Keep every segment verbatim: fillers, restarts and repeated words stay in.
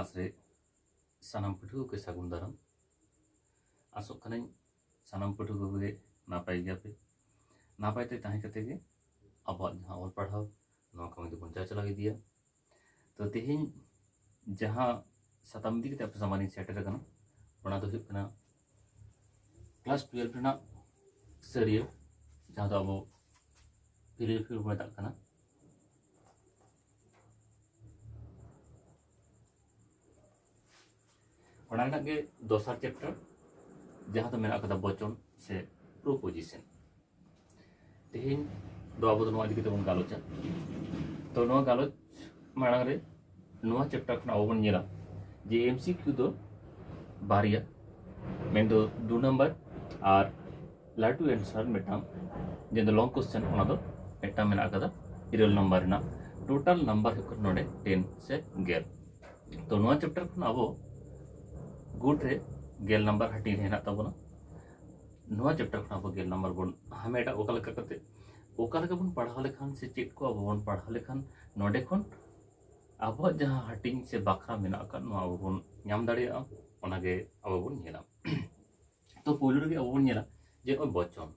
Class ᱨᱮ ᱥᱟᱱᱟᱢ ᱯᱟᱹᱴᱷᱩᱣᱟᱹ ᱠᱚ ᱥᱟᱹᱜᱩᱱ ᱫᱟᱨᱟᱢ᱾ ᱟᱥᱚᱜ ᱠᱟᱹᱱᱟᱹᱧ ᱥᱟᱱᱟᱢ ᱯᱟᱹᱴᱷᱩᱣᱟᱹ ᱠᱚᱜᱮ ᱱᱟᱯᱟᱭ ᱜᱮᱭᱟᱯᱮ᱾ ᱱᱟᱯᱟᱭ ᱛᱮ ᱛᱟᱦᱮᱸ ᱠᱟᱛᱮ ᱜᱮ ᱟᱵᱚᱣᱟᱜ ᱡᱟᱦᱟᱸ ᱚᱞ ᱯᱟᱲᱦᱟᱣ, ᱱᱚᱣᱟ ᱠᱟᱹᱢᱤ ᱫᱚᱵᱚᱱ ᱪᱟᱪᱞᱟᱣ ᱤᱫᱤᱭᱟ᱾ ᱛᱚ ᱛᱮᱦᱮᱧ ᱡᱟᱦᱟᱸ ᱥᱟᱛᱟᱢ ᱤᱫᱤ ᱠᱟᱛᱮ ᱟᱯᱮ ᱥᱟᱢᱟᱝ ᱤᱧ ᱥᱮᱴᱮᱨ ᱟᱠᱟᱱᱟ, ᱚᱱᱟ ᱫᱚ ᱦᱩᱭᱩᱜ ᱠᱟᱱᱟ ᱠᱞᱟᱥ ᱴᱩᱭᱮᱞᱵᱷ ᱨᱮᱱᱟᱜ ᱥᱟᱹᱨᱤᱭᱟᱹ, ᱡᱟᱦᱟᱸ ᱫᱚ ᱟᱵᱚ ᱯᱷᱤᱞᱳᱡᱚᱯᱷᱤ ᱵᱚᱱ ᱢᱮᱛᱟᱜ ᱠᱟᱱᱟ, ᱚᱱᱟ ᱨᱮᱱᱟᱜ ᱜᱮ ᱫᱚᱥᱟᱨ ᱪᱮᱯᱴᱟᱨ, ᱡᱟᱦᱟᱸ ᱫᱚ ᱢᱮᱱᱟᱜ ᱟᱠᱟᱫᱟ ᱵᱚᱪᱚᱱ ᱥᱮ ᱯᱨᱳᱯᱳᱡᱤᱥᱚᱱ᱾ ᱛᱮᱦᱮᱧ ᱫᱚ ᱟᱵᱚ ᱫᱚ ᱱᱚᱣᱟ ᱤᱫᱤ ᱠᱟᱛᱮ ᱵᱚᱱ ᱜᱟᱞᱚᱪᱟ᱾ ᱛᱚ ᱱᱚᱣᱟ ᱜᱟᱞᱚᱪ ᱢᱟᱲᱟᱝ ᱨᱮ ᱱᱚᱣᱟ ᱪᱮᱯᱴᱟᱨ ᱠᱷᱚᱱ ᱟᱵᱚ ᱵᱚᱱ ᱧᱮᱞᱟ ᱡᱮ ᱮᱢᱥᱤᱠᱤᱭᱩ ᱫᱚ ᱵᱟᱨᱭᱟ, ᱢᱮᱱᱫᱚ ᱫᱩ ᱱᱟᱢᱵᱟᱨ ᱟᱨ ᱞᱟᱹᱴᱩ ᱮᱱᱥᱟᱨ ᱢᱤᱫᱴᱟᱝ, ᱡᱟᱦᱟᱸ ᱫᱚ ᱞᱚᱝ ᱠᱚᱥᱪᱮᱱ, ᱚᱱᱟ ᱫᱚ ᱢᱤᱫᱴᱟᱝ ᱢᱮᱱᱟᱜ ᱟᱠᱟᱫᱟ ᱤᱨᱟᱹᱞ ᱱᱟᱢᱵᱟᱨ ᱨᱮᱱᱟᱜ᱾ ᱴᱳᱴᱟᱞ ᱱᱟᱢᱵᱟᱨ ᱦᱩᱭᱩᱜ ᱠᱟᱱᱟ ᱱᱚᱰᱮ ᱴᱮᱱ ᱥᱮ ᱜᱮᱞ᱾ ᱛᱚ ᱱᱚᱣᱟ ᱪᱮᱯᱴᱟᱨ ᱠᱷᱚᱱ ᱟᱵᱚ ᱜᱩᱴ ᱨᱮ ᱜᱮᱞ ᱱᱟᱢᱵᱟᱨ ᱦᱟᱹᱴᱤᱧ ᱨᱮ ᱦᱮᱱᱟᱜ ᱛᱟᱵᱚᱱᱟ᱾ ᱱᱚᱣᱟ ᱪᱮᱯᱴᱟᱨ ᱠᱷᱚᱱ ᱟᱵᱚ ᱜᱮᱞ ᱱᱟᱢᱵᱟᱨ ᱵᱚᱱ ᱦᱟᱢᱮᱴᱟ᱾ ᱚᱠᱟ ᱞᱮᱠᱟ ᱠᱟᱛᱮ, ᱚᱠᱟ ᱞᱮᱠᱟ ᱵᱚᱱ ᱯᱟᱲᱦᱟᱣ ᱞᱮᱠᱷᱟᱱ ᱥᱮ ᱪᱮᱫ ᱠᱚ ᱟᱵᱚ ᱵᱚᱱ ᱯᱟᱲᱦᱟᱣ ᱞᱮᱠᱷᱟᱱ ᱱᱚᱰᱮ ᱠᱷᱚᱱ ᱟᱵᱚᱣᱟᱜ ᱡᱟᱦᱟᱸ ᱦᱟᱹᱴᱤᱧ ᱥᱮ ᱵᱟᱠᱷᱨᱟ ᱢᱮᱱᱟᱜ ᱟᱠᱟᱫ, ᱱᱚᱣᱟ ᱟᱵᱚ ᱵᱚᱱ ᱧᱟᱢ ᱫᱟᱲᱮᱭᱟᱜᱼᱟ, ᱚᱱᱟᱜᱮ ᱟᱵᱚ ᱵᱚᱱ ᱧᱮᱞᱟ᱾ ᱛᱚ ᱯᱳᱭᱞᱳ ᱨᱮᱜᱮ ᱟᱵᱚ ᱵᱚᱱ ᱧᱮᱞᱟ ᱡᱮ ᱱᱚᱜᱼᱚᱭ ᱵᱚᱪᱚᱱ᱾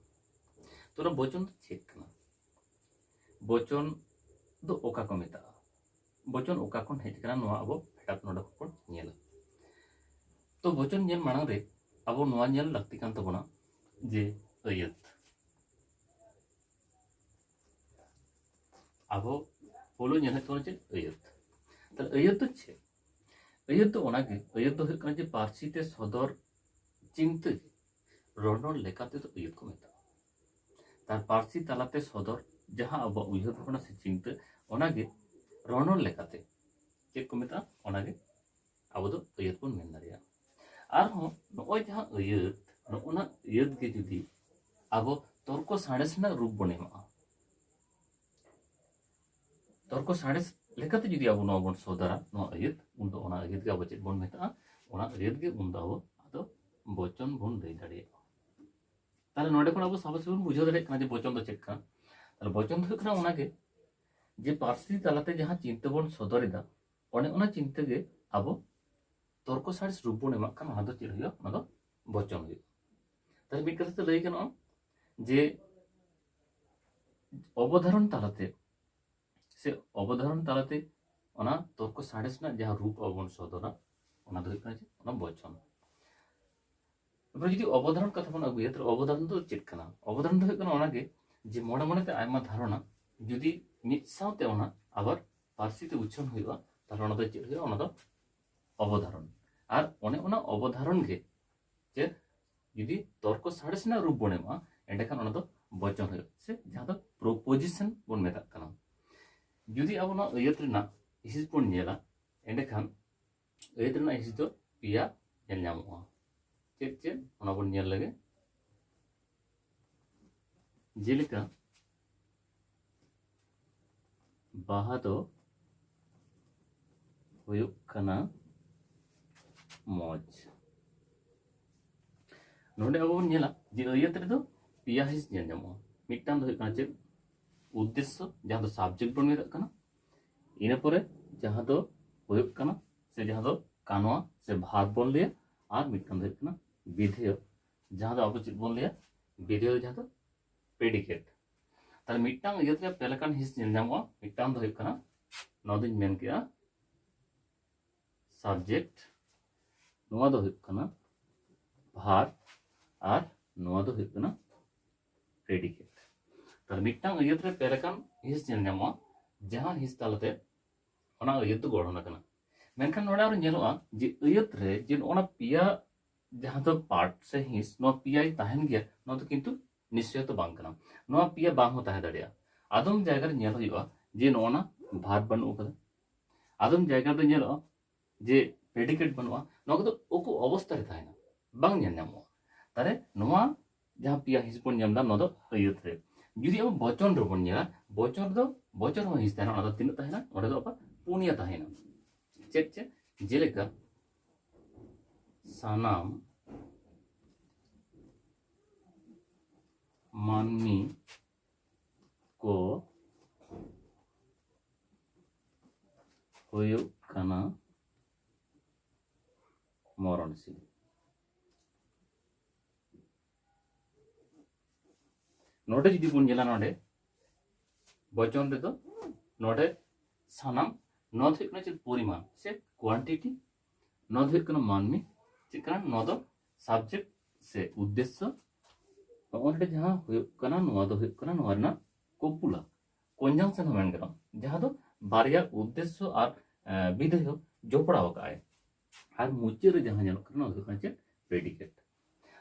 ᱛᱚ ᱚᱱᱟ ᱵᱚᱪᱚᱱ ᱫᱚ ᱪᱮᱫ ᱠᱟᱱᱟ? ᱵᱚᱪᱚᱱ ᱫᱚ ᱚᱠᱟ ᱠᱚ ᱢᱮᱛᱟᱜᱼᱟ? ᱵᱚᱪᱚᱱ ᱚᱠᱟ ᱠᱷᱚᱱ ᱦᱮᱡ ᱟᱠᱟᱱᱟ, ᱱᱚᱣᱟ ᱟᱵᱚ ᱯᱷᱮᱰᱟᱛ ᱱᱚᱰᱮ ᱠᱷᱚᱱ ᱵᱚᱱ ᱧᱮᱞᱟ᱾ ᱛᱚ ᱵᱚᱪᱚᱱ ᱧᱮᱞ ᱢᱟᱲᱟᱝ ᱨᱮ ᱟᱵᱚ ᱱᱚᱣᱟ ᱧᱮᱞ ᱞᱟᱹᱠᱛᱤ ᱠᱟᱱ ᱛᱟᱵᱚᱱᱟ ᱡᱮ ᱟᱹᱭᱟᱹᱛ᱾ ᱟᱵᱚ ᱯᱳᱭᱞᱳ ᱧᱮᱞ ᱦᱩᱭᱩᱜ ᱛᱟᱵᱚᱱᱟ ᱪᱮᱫ? ᱟᱹᱭᱟᱹᱛ᱾ ᱛᱟᱦᱞᱮ ᱟᱹᱭᱟᱹᱛ ᱫᱚ ᱪᱮᱫ? ᱟᱹᱭᱟᱹᱛ ᱫᱚ ᱚᱱᱟᱜᱮ, ᱟᱹᱭᱟᱹᱛ ᱫᱚ ᱦᱩᱭᱩᱜ ᱠᱟᱱᱟ ᱡᱮ ᱯᱟᱹᱨᱥᱤ ᱛᱮ ᱥᱚᱫᱚᱨ ᱪᱤᱱᱛᱟᱹ ᱜᱮ ᱨᱚᱱᱚᱲ ᱞᱮᱠᱟ ᱛᱮᱫᱚ ᱟᱹᱭᱟᱹᱛ ᱠᱚ ᱢᱮᱛᱟᱜᱼᱟ᱾ ᱛᱟᱨ ᱯᱟᱹᱨᱥᱤ ᱛᱟᱞᱟᱛᱮ ᱥᱚᱫᱚᱨ ᱡᱟᱦᱟᱸ ᱟᱵᱚᱣᱟᱜ ᱩᱭᱦᱟᱹᱨ ᱵᱷᱟᱵᱽᱱᱟ ᱥᱮ ᱪᱤᱱᱛᱟᱹ, ᱚᱱᱟᱜᱮ ᱨᱚᱱᱚᱲ ᱞᱮᱠᱟᱛᱮ ᱪᱮᱫ ᱠᱚ ᱢᱮᱛᱟᱜᱼᱟ? ᱚᱱᱟᱜᱮ ᱟᱵᱚ ᱫᱚ ᱟᱹᱭᱟᱹᱛ ᱵᱚᱱ ᱢᱮᱱ ᱫᱟᱲᱮᱭᱟᱜᱼᱟ᱾ ᱟᱨᱦᱚᱸ ᱱᱚᱜᱼᱚᱭ ᱡᱟᱦᱟᱸ ᱟᱹᱭᱟᱹᱛ, ᱱᱚᱜᱼᱚᱱᱟ ᱟᱹᱭᱟᱹᱛ ᱜᱮ ᱡᱩᱫᱤ ᱟᱵᱚ ᱛᱚᱨᱠᱚ ᱥᱟᱬᱮᱥ ᱨᱮᱱᱟᱜ ᱨᱩᱯ ᱵᱚᱱ ᱮᱢᱟᱜᱼᱟ, ᱛᱚᱨᱠᱚ ᱥᱟᱬᱮᱥ ᱞᱮᱠᱟᱛᱮ ᱡᱩᱫᱤ ᱟᱵᱚ ᱱᱚᱣᱟ ᱵᱚᱱ ᱥᱚᱫᱚᱨᱟ, ᱱᱚᱣᱟ ᱟᱹᱭᱟᱹᱛ, ᱩᱱᱫᱚ ᱚᱱᱟ ᱟᱹᱭᱟᱹᱛ ᱜᱮ ᱟᱵᱚ ᱪᱮᱫ ᱵᱚᱱ ᱢᱮᱛᱟᱜᱼᱟ? ᱚᱱᱟ ᱟᱹᱭᱟᱹᱛ ᱜᱮ ᱩᱱᱫᱚ ᱟᱵᱚ ᱟᱫᱚ ᱵᱚᱪᱚᱱ ᱵᱚᱱ ᱞᱟᱹᱭ ᱫᱟᱲᱮᱭᱟᱜᱼᱟ᱾ ᱛᱟᱦᱞᱮ ᱱᱚᱰᱮ ᱠᱷᱚᱱ ᱟᱵᱚ ᱥᱟᱵᱟᱥᱤ ᱵᱚᱱ ᱵᱩᱡᱷᱟᱹᱣ ᱫᱟᱲᱮᱭᱟᱜ ᱠᱟᱱᱟ ᱡᱮ ᱵᱚᱪᱚᱱ ᱫᱚ ᱪᱮᱫ ᱠᱟᱱᱟ᱾ ᱛᱟᱦᱞᱮ ᱵᱚᱪᱚᱱ ᱫᱚ ᱦᱩᱭᱩᱜ ᱠᱟᱱᱟ ᱚᱱᱟᱜᱮ ᱡᱮ ᱯᱟᱹᱨᱥᱤ ᱛᱟᱞᱟᱛᱮ ᱡᱟᱦᱟᱸ ᱪᱤᱱᱛᱟᱹ ᱵᱚᱱ ᱥᱚᱫᱚᱨ ᱮᱫᱟ, ᱚᱱᱮ ᱚᱱᱟ ᱪᱤᱱᱛᱟᱹ ᱜᱮ ᱟᱵᱚ ᱛᱚᱨᱠᱚ ᱥᱟᱬᱮᱥ ᱨᱩᱯ ᱵᱚᱱ ᱮᱢᱟᱜ ᱠᱷᱟᱱ, ᱚᱱᱟ ᱫᱚ ᱪᱮᱫ ᱦᱩᱭᱩᱜᱼᱟ? ᱚᱱᱟ ᱫᱚ ᱵᱚᱪᱚᱱ ᱦᱩᱭᱩᱜᱼᱟ᱾ ᱛᱟᱦᱞᱮ ᱢᱤᱫ ᱠᱟᱛᱷᱟ ᱛᱮ ᱞᱟᱹᱭ ᱜᱟᱱᱚᱜᱼᱟ ᱡᱮ ᱚᱵᱚᱫᱷᱟᱨᱚᱱ ᱛᱟᱞᱟᱛᱮ ᱥᱮ ᱚᱵᱚᱫᱷᱟᱨᱚᱱ ᱛᱟᱞᱟᱛᱮ ᱚᱱᱟ ᱛᱚᱨᱠᱚ ᱥᱟᱬᱮᱥ ᱨᱮᱱᱟᱜ ᱡᱟᱦᱟᱸ ᱨᱩᱯ ᱟᱵᱚ ᱵᱚᱱ ᱥᱚᱫᱚᱨᱟ, ᱚᱱᱟ ᱫᱚ ᱦᱩᱭᱩᱜ ᱠᱟᱱᱟ ᱪᱮᱫ? ᱚᱱᱟ ᱵᱚᱪᱚᱱ᱾ ᱮᱵᱟᱨ ᱡᱩᱫᱤ ᱚᱵᱚᱫᱷᱟᱨᱚᱱ ᱠᱟᱛᱷᱟ ᱵᱚᱱ ᱟᱹᱜᱩᱭᱟ, ᱛᱟᱦᱞᱮ ᱚᱵᱚᱫᱷᱟᱨᱚᱱ ᱫᱚ ᱪᱮᱫ ᱠᱟᱱᱟ? ᱚᱵᱚᱫᱷᱟᱨᱚᱱ ᱫᱚ ᱦᱩᱭᱩᱜ ᱠᱟᱱᱟ ᱚᱱᱟᱜᱮ ᱡᱮ ᱢᱚᱱᱮ ᱢᱚᱱᱮᱛᱮ ᱟᱭᱢᱟ ᱫᱷᱟᱨᱚᱱᱟ ᱡᱩᱫᱤ ᱢᱤᱫ ᱥᱟᱶᱛᱮ ᱚᱱᱟ ᱟᱵᱟᱨ ᱯᱟᱹᱨᱥᱤ ᱛᱮ ᱩᱪᱷᱟᱹᱱ ᱦᱩᱭᱩᱜᱼᱟ, ᱛᱟᱦᱞᱮ ᱚᱱᱟ ᱫᱚ ᱪᱮᱫ ᱦᱩᱭᱩᱜᱼᱟ? ᱚᱱᱟ ᱫᱚ ᱚᱵᱚᱫᱷᱟᱨᱚᱱ᱾ ᱟᱨ ᱚᱱᱮ ᱚᱱᱟ ᱚᱵᱚᱫᱷᱟᱨᱚᱱ ᱜᱮ ᱪᱮᱫ ᱡᱩᱫᱤ ᱛᱚᱨᱠᱚ ᱥᱟᱬᱮᱥ ᱨᱮᱱᱟᱜ ᱨᱩᱯ ᱵᱚᱱ ᱮᱢᱟ, ᱮᱸᱰᱮᱠᱷᱟᱱ ᱚᱱᱟ ᱫᱚ ᱵᱚᱪᱚᱱ ᱦᱩᱭᱩᱜᱼᱟ, ᱥᱮ ᱡᱟᱦᱟᱸ ᱫᱚ ᱯᱨᱚᱯᱳᱡᱤᱥᱚᱱ ᱵᱚᱱ ᱢᱮᱛᱟᱜ ᱠᱟᱱᱟ᱾ ᱡᱩᱫᱤ ᱟᱵᱚ ᱱᱚᱣᱟ ᱟᱹᱭᱟᱹᱛ ᱨᱮᱱᱟᱜ ᱦᱤᱸᱥ ᱵᱚᱱ ᱧᱮᱞᱟ, ᱮᱸᱰᱮᱠᱷᱟᱱ ᱟᱹᱭᱟᱹᱛ ᱨᱮᱱᱟᱜ ᱦᱤᱸᱥ ᱫᱚ ᱯᱮᱭᱟ ᱧᱮᱞ ᱧᱟᱢᱚᱜᱼᱟ᱾ ᱪᱮᱫ ᱪᱮᱫ? ᱚᱱᱟ ᱵᱚᱱ ᱧᱮᱞ ᱞᱮᱜᱮ᱾ ᱡᱮᱞᱮᱠᱟ, ᱵᱟᱦᱟ ᱫᱚ ᱦᱩᱭᱩᱜ ᱠᱟᱱᱟ ᱢᱚᱡᱽ᱾ ᱱᱚᱰᱮ ᱟᱵᱚ ᱵᱚᱱ ᱧᱮᱞᱟ ᱡᱮ ᱟᱹᱭᱟᱹᱛ ᱨᱮᱫᱚ ᱯᱮᱭᱟ ᱦᱤᱸᱥ ᱧᱮᱞ ᱧᱟᱢᱚᱜᱼᱟ᱾ ᱢᱤᱫᱴᱟᱝ ᱫᱚ ᱦᱩᱭᱩᱜ ᱠᱟᱱᱟ ᱪᱮᱫ? ᱩᱫᱽᱫᱮᱥᱥᱚ, ᱡᱟᱦᱟᱸ ᱫᱚ ᱥᱟᱵᱡᱮᱠᱴ ᱵᱚᱱ ᱢᱮᱛᱟᱜ ᱠᱟᱱᱟ᱾ ᱤᱱᱟᱹ ᱯᱚᱨᱮ ᱡᱟᱦᱟᱸ ᱫᱚ ᱦᱩᱭᱩᱜ ᱠᱟᱱᱟ, ᱥᱮ ᱡᱟᱦᱟᱸ ᱫᱚ ᱠᱟᱱᱣᱟ ᱥᱮ ᱵᱷᱟᱨᱵ ᱵᱚᱱ ᱞᱟᱹᱭᱟ, ᱟᱨ ᱢᱤᱫᱴᱟᱝ ᱫᱚ ᱦᱩᱭᱩᱜ ᱠᱟᱱᱟ ᱵᱤᱫᱷᱮᱭᱚ, ᱡᱟᱦᱟᱸ ᱫᱚ ᱟᱵᱚ ᱪᱮᱫ ᱵᱚᱱ ᱞᱟᱹᱭᱟ? ᱵᱤᱫᱷᱮᱭᱚ, ᱡᱟᱦᱟᱸ ᱫᱚ ᱯᱨᱮᱰᱤᱠᱮᱴ᱾ ᱛᱟᱦᱞᱮ ᱢᱤᱫᱴᱟᱝ ᱟᱹᱭᱟᱹᱛ ᱨᱮ ᱯᱮ ᱞᱮᱠᱟᱱ ᱦᱤᱸᱥ ᱧᱮᱞ ᱧᱟᱢᱚᱜᱼᱟ᱾ ᱢᱤᱫᱴᱟᱝ ᱫᱚ ᱦᱩᱭᱩᱜ ᱠᱟᱱᱟ, ᱱᱚᱣᱟ ᱫᱚᱧ ᱢᱮᱱ ᱠᱮᱜᱼᱟ, ᱥᱟᱵᱡᱮᱠᱴ, ᱱᱚᱣᱟ ᱫᱚ ᱦᱩᱭᱩᱜ ᱠᱟᱱᱟ ᱵᱷᱟᱨᱵ, ᱟᱨ ᱱᱚᱣᱟ ᱫᱚ ᱦᱩᱭᱩᱜ ᱠᱟᱱᱟ ᱯᱨᱮᱰᱤᱠᱮᱴ᱾ ᱛᱟᱦᱞᱮ ᱢᱤᱫᱴᱟᱝ ᱟᱹᱭᱟᱹᱛ ᱨᱮ ᱯᱮ ᱞᱮᱠᱟᱱ ᱦᱤᱸᱥ ᱧᱮᱞ ᱧᱟᱢᱚᱜᱼᱟ, ᱡᱟᱦᱟᱸ ᱦᱤᱸᱥ ᱛᱟᱞᱟᱛᱮ ᱚᱱᱟ ᱟᱹᱭᱟᱹᱛ ᱫᱚ ᱜᱚᱲᱦᱚᱱ ᱟᱠᱟᱱᱟ᱾ ᱢᱮᱱᱠᱷᱟᱱ ᱱᱚᱰᱮ ᱟᱨᱚ ᱧᱮᱞᱚᱜᱼᱟ ᱡᱮ ᱟᱹᱭᱟᱹᱛ ᱨᱮ ᱡᱮ ᱱᱚᱜᱼᱚ ᱱᱟ ᱯᱮᱭᱟ ᱡᱟᱦᱟᱸ ᱫᱚ ᱯᱟᱨᱴ ᱥᱮ ᱦᱤᱸᱥ, ᱱᱚᱣᱟ ᱯᱮᱭᱟᱭ ᱛᱟᱦᱮᱱ ᱜᱮᱭᱟ, ᱱᱚᱣᱟ ᱫᱚ ᱠᱤᱱᱛᱩ ᱱᱤᱥᱪᱚᱭ ᱫᱚ ᱵᱟᱝ ᱠᱟᱱᱟ᱾ ᱱᱚᱣᱟ ᱯᱮᱭᱟ ᱵᱟᱝ ᱦᱚᱸ ᱛᱟᱦᱮᱸ ᱫᱟᱲᱮᱭᱟᱜᱼᱟ᱾ ᱟᱫᱚᱢ ᱡᱟᱭᱜᱟ ᱨᱮ ᱧᱮᱞ ᱦᱩᱭᱩᱜᱼᱟ ᱡᱮ ᱱᱚᱜᱼᱚ ᱱᱟ ᱵᱷᱟᱨᱵ ᱵᱟᱹᱱᱩᱜ ᱟᱠᱟᱫᱟ, ᱟᱫᱚᱢ ᱡᱟᱭᱜᱟ ᱨᱮᱫᱚ ᱧᱮᱞᱚᱜᱼᱟ ᱡᱮ ᱯᱨᱮᱰᱤᱠᱮᱴ ᱵᱟᱹᱱᱩᱜᱼᱟ᱾ ᱱᱚᱣᱟ ᱠᱚᱫᱚ ᱩᱠᱩ ᱚᱵᱚᱥᱛᱟ ᱨᱮ ᱛᱟᱦᱮᱱᱟ, ᱵᱟᱝ ᱧᱮᱞ ᱧᱟᱢᱚᱜᱼᱟ᱾ ᱛᱟᱦᱞᱮ ᱱᱚᱣᱟ ᱡᱟᱦᱟᱸ ᱯᱮᱭᱟ ᱦᱤᱸᱥ ᱵᱚᱱ ᱧᱟᱢ ᱮᱫᱟ, ᱱᱚᱣᱟ ᱫᱚ ᱟᱹᱭᱟᱹᱛ ᱨᱮ᱾ ᱡᱩᱫᱤ ᱟᱵᱚ ᱵᱚᱪᱚᱱ ᱨᱮᱵᱚᱱ ᱧᱮᱞᱟ, ᱵᱚᱪᱚᱱ ᱨᱮᱫᱚ ᱵᱚᱪᱚᱱ ᱦᱚᱸ ᱦᱤᱸᱥ ᱛᱟᱦᱮᱱᱟ, ᱚᱱᱟ ᱫᱚ ᱛᱤᱱᱟᱹᱜ ᱛᱟᱦᱮᱱᱟ? ᱚᱸᱰᱮ ᱫᱚ ᱟᱵᱟᱨ ᱯᱩᱱᱭᱟ ᱛᱟᱦᱮᱱᱟ᱾ ᱪᱮᱫ ᱪᱮᱫ? ᱡᱮᱞᱮᱠᱟ, ᱥᱟᱱᱟᱢ ᱢᱟᱹᱱᱢᱤ ᱠᱚ ᱦᱩᱭᱩᱜ ᱠᱟᱱᱟ ᱢᱚᱨᱚᱱᱥᱤᱞ᱾ ᱱᱚᱰᱮ ᱡᱩᱫᱤ ᱵᱚᱱ ᱧᱮᱞᱟ, ᱱᱚᱰᱮ ᱵᱚᱪᱚᱱ ᱨᱮᱫᱚ ᱱᱚᱰᱮ ᱥᱟᱱᱟᱢ, ᱱᱚᱣᱟ ᱫᱚ ᱦᱩᱭᱩᱜ ᱠᱟᱱᱟ ᱪᱮᱫ? ᱯᱚᱨᱤᱢᱟᱱ ᱥᱮ ᱠᱳᱣᱟᱱᱴᱤᱴᱤ᱾ ᱱᱚᱣᱟ ᱫᱚ ᱦᱩᱭᱩᱜ ᱠᱟᱱᱟ ᱢᱟᱹᱱᱢᱤ᱾ ᱪᱮᱫ ᱠᱟᱱᱟ? ᱱᱚᱣᱟ ᱫᱚ ᱥᱟᱵᱡᱮᱠᱴ ᱥᱮ ᱩᱫᱽᱫᱮᱥᱥᱚ᱾ ᱱᱚᱜᱼᱚ ᱱᱚᱰᱮ ᱡᱟᱦᱟᱸ ᱦᱩᱭᱩᱜ ᱠᱟᱱᱟ, ᱱᱚᱣᱟ ᱫᱚ ᱦᱩᱭᱩᱜ ᱠᱟᱱᱟ ᱱᱚᱣᱟ ᱨᱮᱱᱟᱜ ᱠᱚᱯᱩᱞᱟ, ᱠᱚᱱᱡᱟᱝᱥᱚᱱ ᱦᱚᱸ ᱢᱮᱱ ᱜᱟᱱᱚᱜᱼᱟ, ᱡᱟᱦᱟᱸ ᱫᱚ ᱵᱟᱨᱭᱟ ᱩᱫᱽᱫᱮᱥᱥᱚ ᱟᱨ, ᱮ, ᱵᱤᱫᱷᱮᱭ ᱡᱚᱯᱲᱟᱣ ᱟᱠᱟᱫ ᱟᱭ᱾ ᱟᱨ ᱢᱩᱪᱟᱹᱫ ᱨᱮ ᱡᱟᱦᱟᱸ ᱧᱮᱞᱚᱜ ᱠᱟᱱᱟ, ᱚᱱᱟ ᱫᱚ ᱦᱩᱭᱩᱜ ᱠᱟᱱᱟ ᱪᱮᱫ? ᱯᱨᱮᱰᱤᱠᱮᱴ᱾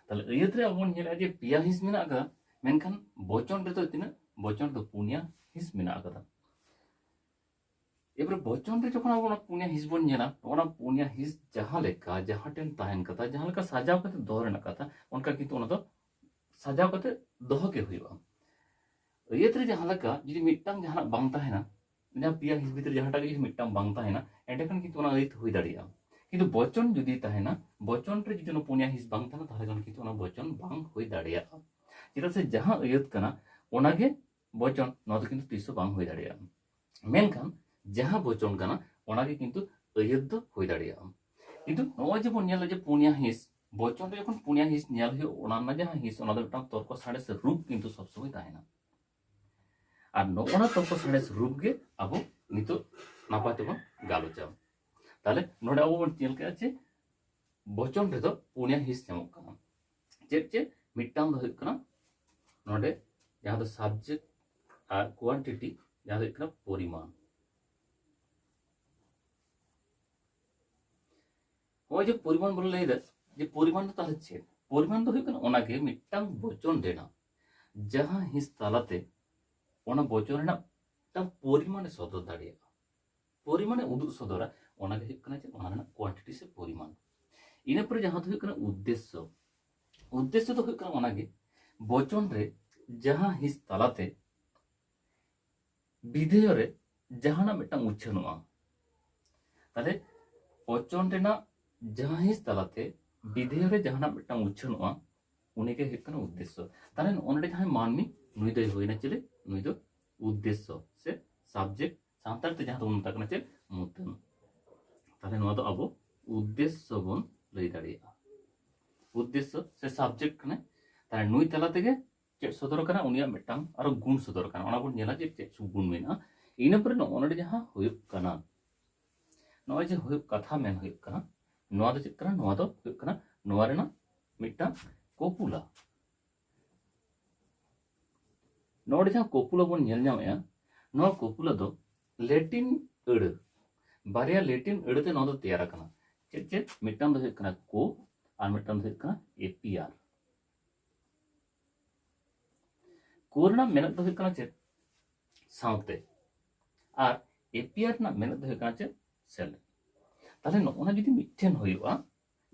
ᱛᱟᱦᱞᱮ ᱟᱹᱭᱟᱹᱛ ᱨᱮ ᱟᱵᱚ ᱵᱚᱱ ᱧᱮᱞᱟ ᱡᱮ ᱯᱮᱭᱟ ᱦᱤᱸᱥ ᱢᱮᱱᱟᱜ ᱟᱠᱟᱫᱟ, ᱢᱮᱱᱠᱷᱟᱱ ᱵᱚᱪᱚᱱ ᱨᱮᱫᱚ ᱛᱤᱱᱟᱹᱜ? ᱵᱚᱪᱚᱱ ᱨᱮᱫᱚ ᱯᱩᱱᱭᱟ ᱦᱤᱸᱥ ᱢᱮᱱᱟᱜ ᱟᱠᱟᱫᱟ᱾ ᱮᱵᱟᱨᱮ ᱵᱚᱪᱚᱱ ᱨᱮ ᱡᱚᱠᱷᱚᱱ ᱟᱵᱚ ᱚᱱᱟ ᱯᱩᱱᱭᱟ ᱦᱤᱸᱥ ᱵᱚᱱ ᱧᱮᱞᱟ, ᱚᱱᱟ ᱯᱩᱱᱭᱟ ᱦᱤᱸᱥ ᱡᱟᱦᱟᱸ ᱞᱮᱠᱟ, ᱡᱟᱦᱟᱸ ᱴᱷᱮᱱ ᱛᱟᱦᱮᱱ ᱠᱟᱛᱷᱟ, ᱡᱟᱦᱟᱸ ᱞᱮᱠᱟ ᱥᱟᱡᱟᱣ ᱠᱟᱛᱮ ᱫᱚᱦᱚ ᱨᱮᱱᱟᱜ ᱠᱟᱛᱷᱟ, ᱚᱱᱠᱟ ᱠᱤᱱᱛᱩ ᱚᱱᱟ ᱫᱚ ᱥᱟᱡᱟᱣ ᱠᱟᱛᱮ ᱫᱚᱦᱚ ᱜᱮ ᱦᱩᱭᱩᱜᱼᱟ᱾ ᱟᱹᱭᱟᱹᱛ ᱨᱮ ᱡᱟᱦᱟᱸ ᱞᱮᱠᱟ, ᱡᱩᱫᱤ ᱢᱤᱫᱴᱟᱝ ᱡᱟᱦᱟᱱᱟᱜ ᱵᱟᱝ ᱛᱟᱦᱮᱱᱟ, ᱡᱟᱦᱟᱸ ᱯᱮᱭᱟ ᱦᱤᱸᱥ ᱵᱷᱤᱛᱨᱤ ᱡᱟᱦᱟᱸᱴᱟᱜ ᱜᱮ ᱡᱩᱫᱤ ᱢᱤᱫᱴᱟᱝ ᱵᱟᱝ ᱛᱟᱦᱮᱱᱟ, ᱮᱸᱰᱮᱠᱷᱟᱱ ᱠᱤᱱᱛᱩ ᱚᱱᱟ ᱟᱹᱭᱟᱹᱛ ᱦᱩᱭ ᱫᱟᱲᱮᱭᱟᱜᱼᱟ᱾ ᱠᱤᱱᱛᱩ ᱵᱚᱪᱚᱱ ᱡᱩᱫᱤ ᱛᱟᱦᱮᱱᱟ, ᱵᱚᱪᱚᱱ ᱨᱮ ᱡᱩᱫᱤ ᱚᱱᱟ ᱯᱩᱱᱭᱟ ᱦᱤᱸᱥ ᱵᱟᱝ ᱛᱟᱦᱮᱱᱟ, ᱛᱟᱦᱚᱞᱮ ᱠᱷᱟᱱ ᱠᱤᱱᱛᱩ ᱚᱱᱟ ᱵᱚᱪᱚᱱ ᱵᱟᱝ ᱦᱩᱭ ᱫᱟᱲᱮᱭᱟᱜᱼᱟ᱾ ᱪᱮᱫᱟᱜ ᱥᱮ ᱡᱟᱦᱟᱸ ᱟᱹᱭᱟᱹᱛ ᱠᱟᱱᱟ, ᱚᱱᱟᱜᱮ ᱵᱚᱪᱚᱱ, ᱱᱚᱣᱟ ᱫᱚ ᱠᱤᱱᱛᱩ ᱛᱤᱥ ᱦᱚᱸ ᱵᱟᱝ ᱦᱩᱭ ᱫᱟᱲᱮᱭᱟᱜᱼᱟ᱾ ᱢᱮᱱᱠᱷᱟᱱ ᱡᱟᱦᱟᱸ ᱵᱚᱪᱚᱱ ᱠᱟᱱᱟ, ᱚᱱᱟᱜᱮ ᱠᱤᱱᱛᱩ ᱟᱹᱭᱟᱹᱛ ᱫᱚ ᱦᱩᱭ ᱫᱟᱲᱮᱭᱟᱜᱼᱟ᱾ ᱠᱤᱱᱛᱩ ᱱᱚᱜᱼᱚᱭ ᱡᱮ ᱵᱚᱱ ᱧᱮᱞᱟ ᱡᱮ ᱯᱩᱱᱭᱟ ᱦᱤᱸᱥ, ᱵᱚᱪᱚᱱ ᱨᱮ ᱡᱚᱠᱷᱚᱱ ᱯᱩᱱᱭᱟ ᱦᱤᱸᱥ ᱧᱮᱞ ᱦᱩᱭᱩᱜ, ᱚᱱᱟ ᱨᱮᱱᱟᱜ ᱡᱟᱦᱟᱸ ᱦᱤᱸᱥ, ᱚᱱᱟ ᱫᱚ ᱢᱤᱫᱴᱟᱝ ᱛᱚᱨᱠᱚ ᱥᱟᱬᱮᱥ ᱨᱩᱯ ᱠᱤᱱᱛᱩ ᱥᱚᱵ ᱥᱚᱢᱚᱭ ᱛᱟᱦᱮᱱᱟ᱾ ᱟᱨ ᱱᱚᱜᱼᱚᱱᱟ ᱛᱚᱨᱠᱚ ᱥᱟᱬᱮᱥ ᱨᱩᱯ ᱜᱮ ᱟᱵᱚ ᱱᱤᱛᱚᱜ ᱱᱟᱯᱟᱭ ᱛᱮᱵᱚᱱ ᱜᱟᱞᱚᱪᱟ᱾ ᱛᱟᱦᱞᱮ ᱱᱚᱰᱮ ᱟᱵᱚ ᱵᱚᱱ ᱧᱮᱞ ᱠᱮᱫᱟ ᱡᱮ ᱵᱚᱪᱚᱱ ᱨᱮᱫᱚ ᱯᱩᱱᱭᱟ ᱦᱤᱸᱥ ᱧᱟᱢᱚᱜ ᱠᱟᱱᱟ᱾ ᱪᱮᱫ ᱪᱮᱫ? ᱢᱤᱫᱴᱟᱝ ᱫᱚ ᱦᱩᱭᱩᱜ ᱠᱟᱱᱟ ᱱᱚᱰᱮ ᱡᱟᱦᱟᱸ ᱫᱚ ᱥᱟᱵᱡᱮᱠᱴ ᱟᱨ ᱠᱳᱣᱟᱱᱴᱤᱴᱤ, ᱡᱟᱦᱟᱸ ᱫᱚ ᱦᱩᱭᱩᱜ ᱠᱟᱱᱟ ᱯᱚᱨᱤᱢᱟᱱ᱾ ᱱᱚᱜᱼᱚᱭ ᱡᱮ ᱯᱚᱨᱤᱢᱟᱱ ᱵᱚᱱ ᱞᱟᱹᱭ ᱮᱫᱟ, ᱡᱮ ᱯᱚᱨᱤᱢᱟᱱ ᱫᱚ ᱛᱟᱦᱚᱞᱮ ᱪᱮᱫ? ᱯᱚᱨᱤᱢᱟᱱ ᱫᱚ ᱦᱩᱭᱩᱜ ᱠᱟᱱᱟ ᱚᱱᱟᱜᱮ ᱢᱤᱫᱴᱟᱝ ᱵᱚᱪᱚᱱ ᱨᱮᱱᱟᱜ ᱡᱟᱦᱟᱸ ᱦᱤᱸᱥ ᱛᱟᱞᱟᱛᱮ ᱚᱱᱟ ᱵᱚᱪᱚᱱ ᱨᱮᱱᱟᱜ ᱢᱤᱫᱴᱟᱝ ᱯᱚᱨᱤᱢᱟᱱᱮ ᱥᱚᱫᱚᱨ ᱫᱟᱲᱮᱭᱟᱜᱼᱟ, ᱯᱚᱨᱤᱢᱟᱱᱮ ᱩᱫᱩᱜ ᱥᱚᱫᱚᱨᱟ, ᱚᱱᱟᱜᱮ ᱦᱩᱭᱩᱜ ᱠᱟᱱᱟ ᱪᱮᱫ? ᱚᱱᱟ ᱨᱮᱱᱟᱜ ᱠᱳᱣᱟᱱᱴᱤᱴᱤ ᱥᱮ ᱯᱚᱨᱤᱢᱟᱱ᱾ ᱤᱱᱟᱹ ᱯᱚᱨᱮ ᱡᱟᱦᱟᱸ ᱫᱚ ᱦᱩᱭᱩᱜ ᱠᱟᱱᱟ ᱩᱫᱽᱫᱮᱥᱥᱚ᱾ ᱩᱫᱽᱫᱮᱥᱥᱚ ᱫᱚ ᱦᱩᱭᱩᱜ ᱠᱟᱱᱟ ᱚᱱᱟᱜᱮ ᱵᱚᱪᱚᱱ ᱨᱮ ᱡᱟᱦᱟᱸ ᱦᱤᱸᱥ ᱛᱟᱞᱟᱛᱮ ᱵᱤᱫᱷᱮᱭᱚ ᱨᱮ ᱡᱟᱦᱟᱱᱟᱜ ᱢᱤᱫᱴᱟᱝ ᱩᱪᱷᱟᱹᱱᱚᱜᱼᱟ᱾ ᱛᱟᱦᱞᱮ ᱵᱚᱪᱚᱱ ᱨᱮᱱᱟᱜ ᱡᱟᱦᱟᱸ ᱦᱤᱸᱥ ᱛᱟᱞᱟᱛᱮ ᱵᱤᱫᱷᱮᱭᱚ ᱨᱮ ᱡᱟᱦᱟᱱᱟᱜ ᱢᱤᱫᱴᱟᱝ ᱩᱪᱷᱟᱹᱱᱚᱜᱼᱟ, ᱩᱱᱤᱜᱮ ᱦᱩᱭᱩᱜ ᱠᱟᱱᱟ ᱩᱫᱽᱫᱮᱥᱥᱚ᱾ ᱛᱟᱦᱞᱮ ᱱᱚᱜᱼᱚ ᱱᱚᱰᱮ ᱡᱟᱦᱟᱸᱭ ᱢᱟᱹᱱᱢᱤ, ᱱᱩᱭ ᱫᱚᱭ ᱦᱩᱭᱱᱟ ᱪᱤᱞᱤ? ᱱᱩᱭ ᱫᱚ ᱩᱫᱽᱫᱮᱥᱥᱚ ᱥᱮ ᱥᱟᱵᱡᱮᱠᱴ, ᱥᱟᱱᱛᱟᱲ ᱛᱮ ᱡᱟᱦᱟᱸ ᱫᱚᱵᱚᱱ ᱢᱮᱛᱟᱜ ᱠᱟᱱᱟ ᱪᱮᱫ? ᱢᱩᱛᱟᱹᱱ᱾ ᱛᱟᱦᱞᱮ ᱱᱚᱣᱟ ᱫᱚ ᱟᱵᱚ ᱩᱫᱽᱫᱮᱥᱥᱚ ᱵᱚᱱ ᱞᱟᱹᱭ ᱫᱟᱲᱮᱭᱟᱜᱼᱟ᱾ ᱩᱫᱽᱫᱮᱥᱥᱚ ᱥᱮ ᱥᱟᱵᱡᱮᱠᱴ ᱠᱟᱱᱟᱭ, ᱛᱟᱦᱞᱮ ᱱᱩᱭ ᱛᱟᱞᱟ ᱛᱮᱜᱮ ᱪᱮᱫ ᱥᱚᱫᱚᱨ ᱠᱟᱱᱟ, ᱩᱱᱤᱭᱟᱜ ᱢᱤᱫᱴᱟᱝ ᱟᱨᱚ ᱜᱩᱱ ᱥᱚᱫᱚᱨ ᱠᱟᱱᱟ᱾ ᱚᱱᱟ ᱵᱚᱱ ᱧᱮᱞᱟ ᱡᱮ ᱪᱮᱫ ᱥᱩ-, ᱜᱩᱱ ᱢᱮᱱᱟᱜᱼᱟ᱾ ᱤᱱᱟᱹ ᱯᱚᱨᱮ ᱱᱚᱜᱼᱚ ᱱᱚᱰᱮ ᱡᱟᱦᱟᱸ ᱦᱩᱭᱩᱜ ᱠᱟᱱᱟ, ᱱᱚᱜᱼᱚᱭ ᱡᱮ ᱦᱩᱭᱩᱜ ᱠᱟᱛᱷᱟ ᱢᱮᱱ ᱦᱩᱭᱩᱜ ᱠᱟᱱᱟ, ᱱᱚᱣᱟ ᱫᱚ ᱪᱮᱫ ᱠᱟᱱᱟ? ᱱᱚᱣᱟ ᱫᱚ ᱦᱩᱭᱩᱜ ᱠᱟᱱᱟ ᱱᱚᱣᱟ ᱨᱮᱱᱟᱜ ᱢᱤᱫᱴᱟᱝ ᱠᱚᱯᱩᱞᱟ᱾ ᱱᱚᱰᱮ ᱡᱟᱦᱟᱸ ᱠᱚᱯᱩᱞᱟ ᱵᱚᱱ ᱧᱮᱞ ᱧᱟᱢᱮᱜᱼᱟ, ᱱᱚᱣᱟ ᱠᱚᱯᱩᱞᱟ ᱫᱚ ᱞᱮᱴᱤᱱ ᱟᱹᱲᱟᱹ, ᱵᱟᱨᱭᱟ ᱞᱮᱴᱤᱱ ᱟᱹᱲᱟᱹ ᱛᱮ ᱱᱚᱣᱟ ᱫᱚ ᱛᱮᱭᱟᱨ ᱟᱠᱟᱱᱟ᱾ ᱪᱮᱫ ᱪᱮᱫ? ᱢᱤᱫᱴᱟᱝ ᱫᱚ ᱦᱩᱭᱩᱜ ᱠᱟᱱᱟ ᱠᱳ ᱟᱨ ᱢᱤᱫᱴᱟᱝ ᱫᱚ ᱦᱩᱭᱩᱜ ᱠᱟᱱᱟ ᱮᱯᱤᱭᱟᱨ᱾ ᱠᱳ ᱨᱮᱱᱟᱜ ᱢᱮᱱᱮᱫ ᱫᱚ ᱦᱩᱭᱩᱜ ᱠᱟᱱᱟ ᱪᱮᱫ? ᱥᱟᱶᱛᱮ᱾ ᱟᱨ ᱮᱯᱤᱭᱟᱨ ᱨᱮᱱᱟᱜ ᱢᱮᱱᱮᱫ ᱫᱚ ᱦᱩᱭᱩᱜ ᱠᱟᱱᱟ ᱪᱮᱫ? ᱥᱮᱞᱮᱫ᱾ ᱛᱟᱦᱞᱮ ᱱᱚᱜᱼᱚ ᱱᱟ ᱡᱩᱫᱤ ᱢᱤᱫᱴᱷᱮᱱ ᱦᱩᱭᱩᱜᱼᱟ,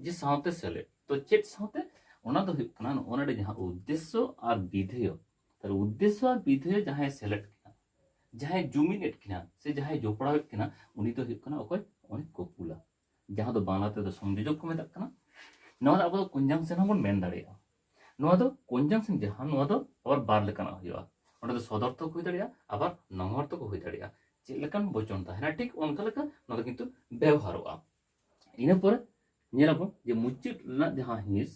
ᱡᱮ ᱥᱟᱶᱛᱮ ᱥᱮᱞᱮᱫ, ᱛᱚ ᱪᱮᱫ ᱥᱟᱶᱛᱮ? ᱚᱱᱟ ᱫᱚ ᱦᱩᱭᱩᱜ ᱠᱟᱱᱟ ᱱᱚᱜᱼᱚ ᱱᱚᱰᱮ ᱡᱟᱦᱟᱸ ᱩᱫᱽᱫᱮᱥᱥᱚ ᱟᱨ ᱵᱤᱫᱷᱮᱭᱚ, ᱛᱟᱦᱞᱮ ᱩᱫᱽᱫᱮᱥᱥᱚ ᱟᱨ ᱵᱤᱫᱷᱮᱭᱚ ᱡᱟᱦᱟᱸᱭ ᱥᱮᱞᱮᱫ ᱠᱤᱱᱟ, ᱡᱟᱦᱟᱸᱭ ᱡᱩᱢᱤᱫ ᱮᱫ ᱠᱤᱱᱟ ᱥᱮ ᱡᱟᱦᱟᱸᱭ ᱡᱚᱯᱲᱟᱣ ᱮᱫ ᱠᱤᱱᱟ, ᱩᱱᱤ ᱫᱚ ᱦᱩᱭᱩᱜ ᱠᱟᱱᱟ ᱚᱠᱚᱭ? ᱩᱱᱤ ᱠᱚᱯᱩᱞᱟ, ᱡᱟᱦᱟᱸ ᱫᱚ ᱵᱟᱝᱞᱟ ᱛᱮᱫᱚ ᱥᱚᱝᱡᱳᱡᱚᱠ ᱠᱚ ᱢᱮᱛᱟᱜ ᱠᱟᱱᱟ᱾ ᱱᱚᱣᱟ ᱫᱚ ᱟᱵᱚ ᱫᱚ ᱠᱚᱱᱡᱟᱝᱥᱮᱱ ᱦᱚᱸᱵᱚᱱ ᱢᱮᱱ ᱫᱟᱲᱮᱭᱟᱜᱼᱟ᱾ ᱱᱚᱣᱟ ᱫᱚ ᱠᱚᱱᱡᱟᱝᱥᱮᱱ ᱡᱟᱦᱟᱸ, ᱱᱚᱣᱟ ᱫᱚ ᱟᱵᱟᱨ ᱵᱟᱨ ᱞᱮᱠᱟᱱᱟᱜ ᱦᱩᱭᱩᱜᱼᱟ᱾ ᱚᱸᱰᱮ ᱫᱚ ᱥᱚᱫᱚᱨᱛᱷᱚᱠ ᱦᱩᱭ ᱫᱟᱲᱮᱭᱟᱜᱼᱟ, ᱟᱵᱟᱨ ᱱᱚᱝᱚᱨᱛᱷᱚᱠ ᱦᱩᱭ ᱫᱟᱲᱮᱭᱟᱜᱼᱟ᱾ ᱪᱮᱫ ᱞᱮᱠᱟᱱ ᱵᱚᱪᱚᱱ ᱛᱟᱦᱮᱱᱟ, ᱴᱷᱤᱠ ᱚᱱᱠᱟ ᱞᱮᱠᱟ ᱱᱚᱣᱟ ᱫᱚ ᱠᱤᱱᱛᱩ ᱵᱮᱣᱦᱟᱨᱚᱜᱼᱟ᱾ ᱤᱱᱟᱹ ᱯᱚᱨᱮ ᱧᱮᱞᱟᱵᱚᱱ ᱡᱮ ᱢᱩᱪᱟᱹᱫ ᱨᱮᱱᱟᱜ ᱡᱟᱦᱟᱸ ᱦᱤᱸᱥ,